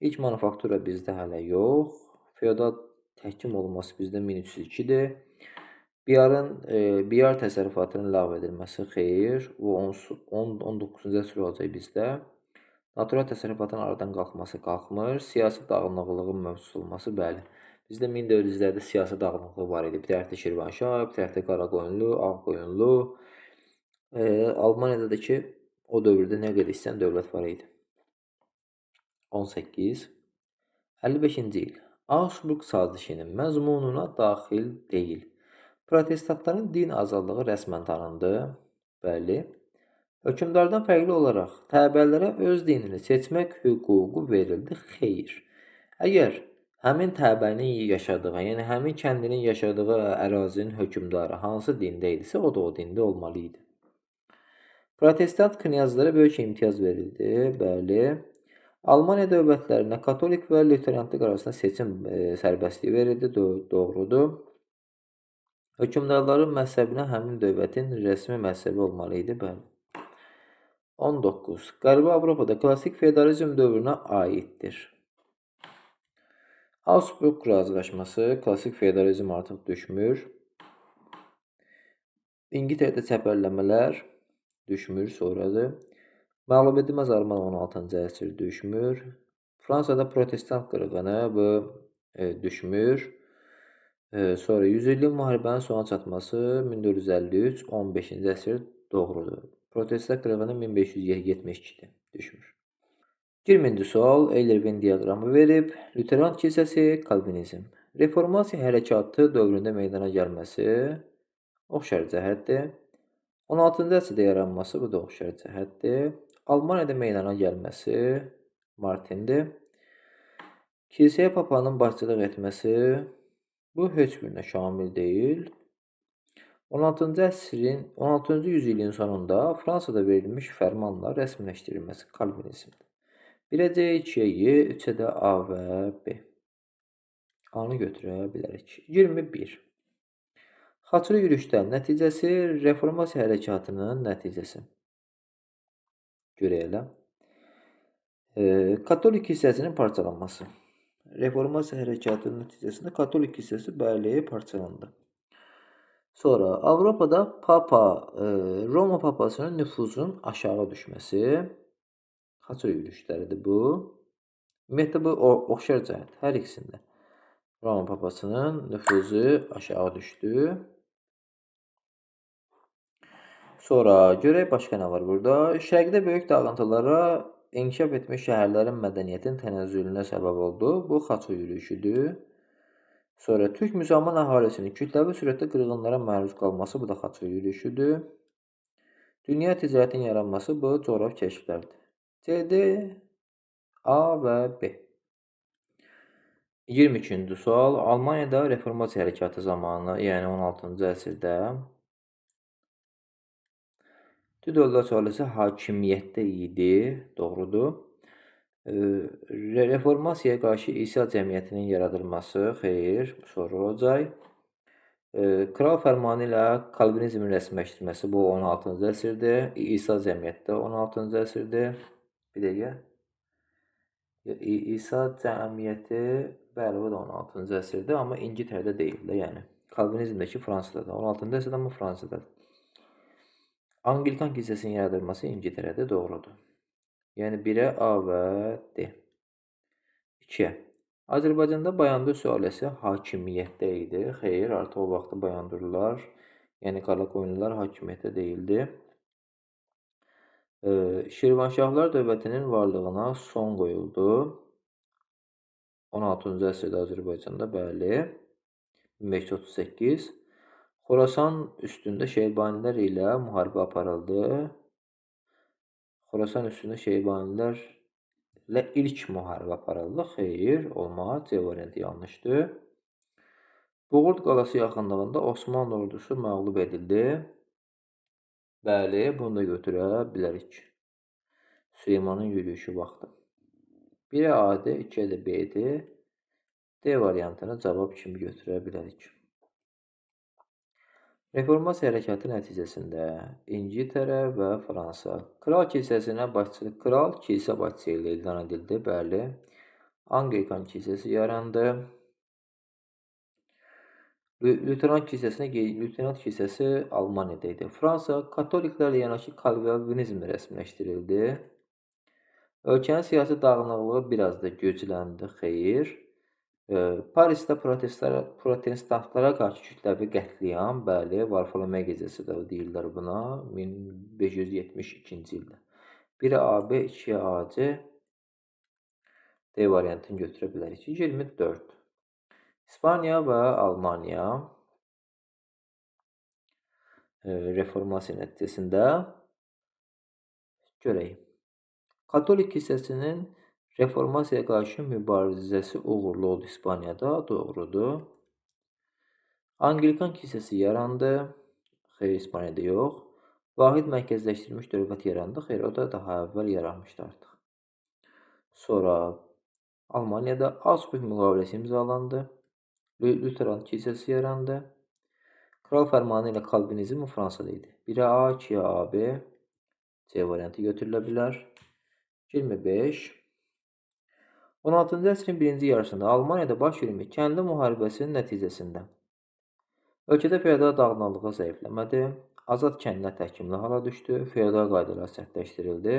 İlk manufaktura bizdə hələ yox. Feodal təhkim olunması bizdə 1302-dir. Biyar təsərrüfatının ləğv edilməsi xeyr. Bu 19-cu əsr olacaq bizdə. Natural təsərrüfatın aradan qalxması qalxmır. Siyasi dağınıqlığın mövcud olması, bəli. Bizdə 1400-lərdə siyasi dağınıqlıq var idi. Bir tərəfdə Şirvanşah, bir tərəfdə Qaraqoyunlu, Ağqoyunlu. Almaniyada da ki, o dövrdə nə qədər istəyən dövlət var idi. 18. 55-ci il. Augsburg sazişinin məzmununa daxil deyil. Protestantların din azadlığı rəsmən tanındı. Bəli. Hökmdardan fərqli olaraq təbələrə öz dinini seçmək hüququ verildi. Xeyr. Əgər həmin təbənin yaşadığı, yəni həmin kəndinin yaşadığı ərazinin hökmdarı hansı dində idisə, o da o dində olmalı idi. Protestant knyazlara böyük imtiyaz verildi. Bəli. Almaniya dövlətlərinə katolik və lüterantlıq arasında seçim sərbəstliyi verildi. Doğrudur. Hökmdarların məzhəbinə həmin dövlətin rəsmi məzhəbi olmalı idi. Bəli. 19. Qərbi Avropada klassik feodalizm dövrünə aiddir. Augsburg razılaşması, klassik feodalizm artıq düşmür. İngiltərədə çəpərləmələr düşmür, sonradır. Məğlub edilməz Alman 16-cı əsr düşmür. Fransada protestant qırğını bu düşmür. Sonra 100 illik müharibənin sona çatması 1453, 15-ci əsr doğrudur. Protestant qırğını 1572-dir, düşmür. 20-ci sual Euler-Venn diaqramı verib. Lüteran kilsəsi, Kalvinizm. Reformasiya hərəkatı dövründə meydana gəlməsi oxşar cəhətdir. 16-cı əsrdə yaranması bu da oxşar cəhətdir. Almaniyada meydana gəlməsi Martindir. Kilsəyə papanın başçılıq etməsi bu heç birinə şamil deyil. 16-cı əsrin 16-cı yüzilliyin sonunda Fransada verilmiş fərmanla rəsmiləşdirilməsi Kalvinizmdir. 1-ə C, 2-yə Y, 3-ə də A və B. A-nı götürə bilərik. 21. Xaçlı yürüşlərin nəticəsi reformasiya hərəkatının nəticəsi. Görək elə. Katolik kilsəsinin parçalanması. Reformasiya hərəkatının nəticəsində Katolik kilsəsi bəli parçalandı. Sonra Avropada Papa, Roma papasının nüfuzunun aşağı düşməsi. Xaçlı yürüşləridir bu. Ümumiyyətlə bu oxşar cəhət hər ikisində. Roma papasının nüfuzu aşağı düşdü. Sonra görək başqa nə var burada. Şərqdə böyük dağıntılara inkişaf etmiş şəhərlərin mədəniyyətin tənəzzülünə səbəb oldu. Bu xaçlı yürüşüdür. Sonra Türk müsəlman əhalisinin kütləvi sürətdə qırğınlara məruz qalması bu da xaçlı yürüşüdür. Dünya ticarətinin yaranması bu coğrafi kəşflərdir. C, D, A və B. 22-ci sual. Almaniyada reformasiya hərəkatı zamanı, yəni 16-cı əsrdə Tudorlar sülaləsi hakimiyyətdə idi. Doğrudur. Reformasiyaya qarşı İsa cəmiyyətinin yaradılması, xeyr, sonra olacaq. Kral fərmanı ilə Kalvinizmin rəsmiləşdirilməsi bu 16-cı əsrdir. İsa cəmiyyəti də 16-cı əsrdir. Bir dəqiqə. İsa cəmiyyəti, bəli, o da 16-cı əsrdir, amma İngiltərədə deyil də, yəni. Kalvinizmdəki Fransadadır. 16-cı əsrdə, amma Fransadadır. Anglikan kilsəsinin yaradılması İngiltərədə doğrudur. Yəni 1-ə A və D. 2-yə. Azərbaycanda Bayandur sülaləsi hakimiyyətdə idi. Xeyr, artıq o vaxtda Bayandurlular, yəni Qaraqoyunlular hakimiyyətdə deyildi. Şirvanşahlar dövlətinin varlığına son qoyuldu. 16-cı əsrdə Azərbaycanda, bəli. 1538. Xorasan üstündə Şeybanilər ilə müharibə aparıldı. Xorasan üstündə Şeybanilər ilə ilk müharibə aparıldı. Xeyr, olmaz. C variantı yanlışdır. Buğurd qalası yaxınlığında Osmanlı ordusu məğlub edildi. Bəli, bunu da götürə bilərik. Süleymanın yürüyüşü vaxtı. 1-ə A-dir, 2-yə də B-dir. D variantını cavab kimi götürə bilərik. Reformasiya hərəkatı nəticəsində İngiltərə və Fransa kral kilsəsinə başçılıq, kral kilsə başçısı ilə elan edildi. Bəli. Anglikan kilsəsi yarandı. Lüteran kilsəsinə Lüteran kilsəsi Almaniyada idi. Fransa katoliklərlə yanaşı Kalvinizm rəsmiləşdirildi. Ölkənin siyasi dağınıqlığı biraz da gücləndi, xeyr. Parisdə protestantlara qarşı kütləvi qətliam, bəli, Varfolomey gecəsi də deyirlər buna, 1572-ci ildə. 1-ə AB, 2-yə AC, D variantını götürə bilərik. 24. İspaniya və Almaniya reformasiya nəticəsində görək. Katolik kilsəsinin reformasiyaya qarşı mübarizəsi uğurlu oldu İspaniyada, doğrudur. Anglikan kilsəsi yarandı, xeyr, İspaniyada yox. Vahid mərkəzləşdirilmiş dövlət yarandı, xeyr, o da daha əvvəl yaranmışdı artıq. Sonra Almaniyada Augsburg müqaviləsi imzalandı, Lüteran kilsəsi yarandı. Kral fərmanı ilə Kalvinizm Fransada idi. 1-ə A, 2-yə AB, C variantı götürülə bilər. 25. 16-cı əsrin birinci yarısında Almaniyada baş vermiş kəndli müharibəsinin nəticəsində ölkədə feodal dağınıqlığı zəifləmədi, azad kəndlər təhkimli hala düşdü, feodal qaydalar sərtləşdirildi,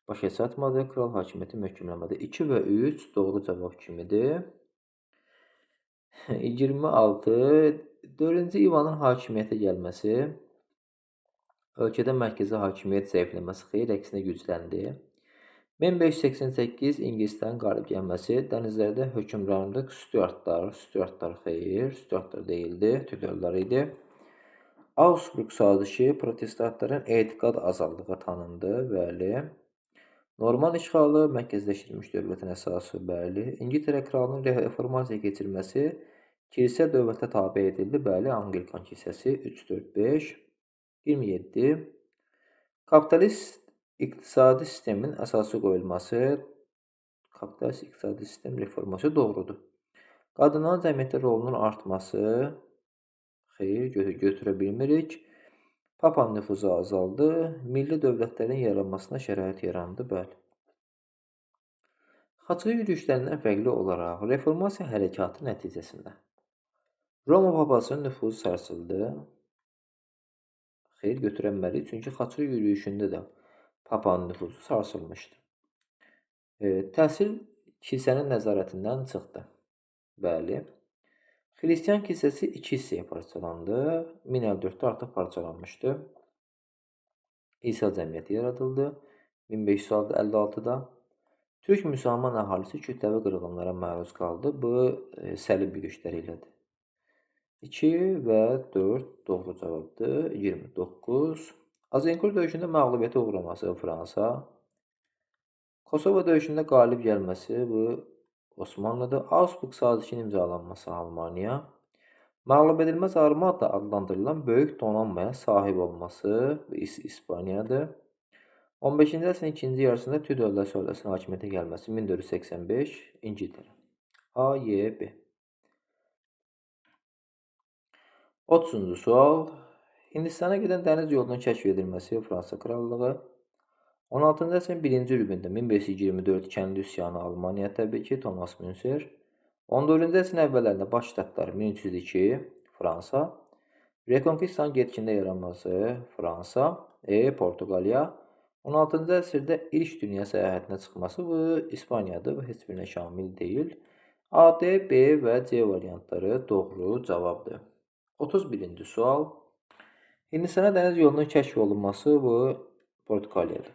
başa çatmadı, kral hakimiyyəti möhkəmlənmədi. 2 və 3 doğru cavab kimidir. 26. 4-cü İvanın hakimiyyətə gəlməsi, ölkədə mərkəzi hakimiyyət zəifləməsi xeyr, əksinə gücləndi. 1588 İngilislərin qalib gəlməsi, dənizlərdə hökmranlıq Stuartlar, Stuartlar xeyr, Stuartlar deyildi, Tudorlar idi. Augsburg sazişi protestantların etiqad azadlığı tanındı, bəli. Norman işğalı, mərkəzləşdirilmiş dövlətin əsası, bəli. İngiltərə kralının reformasiya keçirməsi, kilsə dövlətə tabe edildi, bəli, Anglikan kilsəsi 3, 4, 5, 27. Kapitalist iqtisadi sistemin əsası qoyulması, kapitalist iqtisadi sistem reforması doğrudur. Qadınların cəmiyyətdə rolunun artması, xeyr, götürə bilmirik. Papanın nüfuzu azaldı, milli dövlətlərin yaranmasına şərait yarandı, bəli. Xaçlı yürüyüşlərindən fərqli olaraq reformasiya hərəkatı nəticəsində Roma papasının nüfuzu sarsıldı. Xeyr, götürənməliyik, çünki xaçlı yürüyüşündə də Papanın nüfuzu sarsılmışdı. Təhsil kilsənin nəzarətindən çıxdı. Bəli. Xristian kilsəsi iki hissəyə parçalandı. 1054-də artıq parçalanmışdı. İsa cəmiyyəti yaradıldı. 1556-da. Türk müsəlman əhalisi kütləvi qırğınlara məruz qaldı. Bu, səlib yürüşləri ilədir. 2 və 4 doğru cavabdır. 29. Azinkur döyüşündə məğlubiyyətə uğraması Fransa, Kosovo döyüşündə qalib gəlməsi bu Osmanlıdır, Augsburg sazişinin imzalanması Almaniya, məğlub edilməz armada adlandırılan böyük donanmaya sahib olması bu İspaniyadır. 15-ci əsrin ikinci yarısında Tudorlar sülaləsinin hakimiyyətə gəlməsi 1485 İngiltərə. A, Y, B. 30-cu sual. Hindistana gedən dəniz yolunun kəşf edilməsi Fransa Krallığı. 16-cı əsrin birinci rübündə 1524 kəndli üsyanı Almaniya təbii ki, Thomas Münzer. 14-cü əsrin əvvəllərində Baş Ştatlar 1302 Fransa. Rekonkistanın getgində yaranması Fransa, Portuqaliya. 16-cı əsrdə ilk dünya səyahətinə çıxması bu İspaniyadır, bu heç birinə şamil deyil. A, D, B və C variantları doğru cavabdır. 31-ci sual. Hindistana dəniz yolunun kəşf olunması bu Portuqaliyadır.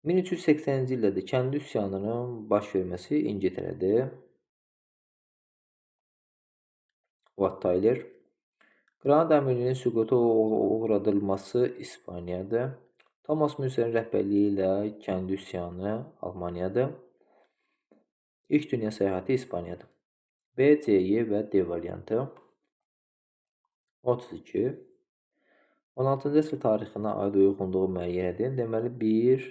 1380-ci ildə də kəndli üsyanının baş verməsi İngiltərədir. Wat Tyler. Qranada əmirliyinin süquta uğradılması İspaniyadır. Thomas Münzerin rəhbərliyi ilə kəndli üsyanı Almaniyadır. İlk dünya səyahəti İspaniyadır. B, C, Y və D variantı. 32. 16-cı əsr tarixinə aid uyğunluğu müəyyən edin. Deməli, 1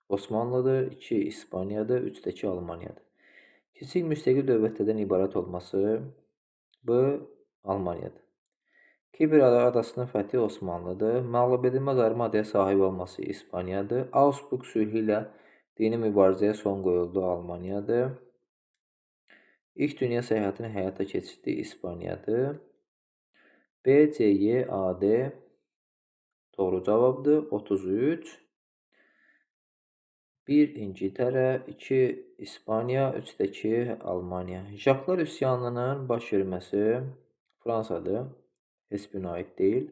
Osmanlıdır, 2 İspaniyadır, 3 də ki Almaniyadır. Kiçik müstəqil dövlətlərdən ibarət olması bu Almaniyadır. Kipr adasının fəthi Osmanlıdır. Məğlub edilməz armadaya sahib olması İspaniyadır. Augsburg sülhü ilə dini mübarizəyə son qoyuldu Almaniyadır. İlk dünya səyahətini həyata keçirdi İspaniyadır. B, C, Y, A, D doğru cavabdır. 33. 1 İngiltərə, 2 İspaniya, 3 də ki Almaniya. Jaklar üsyanının baş verməsi Fransadır. Heç birinə aid deyil.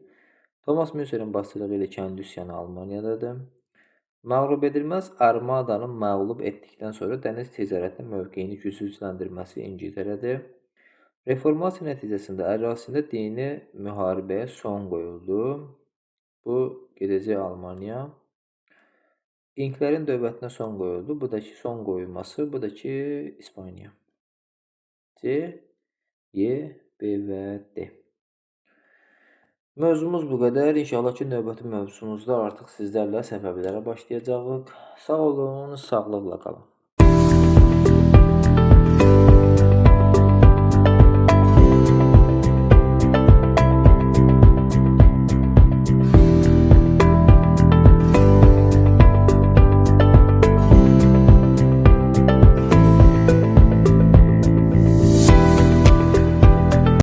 Thomas Münzerin başçılığı ilə kəndi üsyanı Almaniyadadır. Məğlub edilməz armadanı məğlub etdikdən sonra dəniz ticarətinin mövqeyini gücləndirməsi İngiltərədir. Reformasiya nəticəsində ərazisində dini müharibəyə son qoyuldu. Bu gedəcək Almaniya. İnklərin dövlətinə son qoyuldu. Bu da ki son qoyulması, bu da ki İspaniya. C, Y, B və D. Mövzumuz bu qədər. İnşallah ki, növbəti mövzumuzda artıq sizlərlə Səfəvilərə başlayacağıq. Sağ olun, sağlıqla qalın.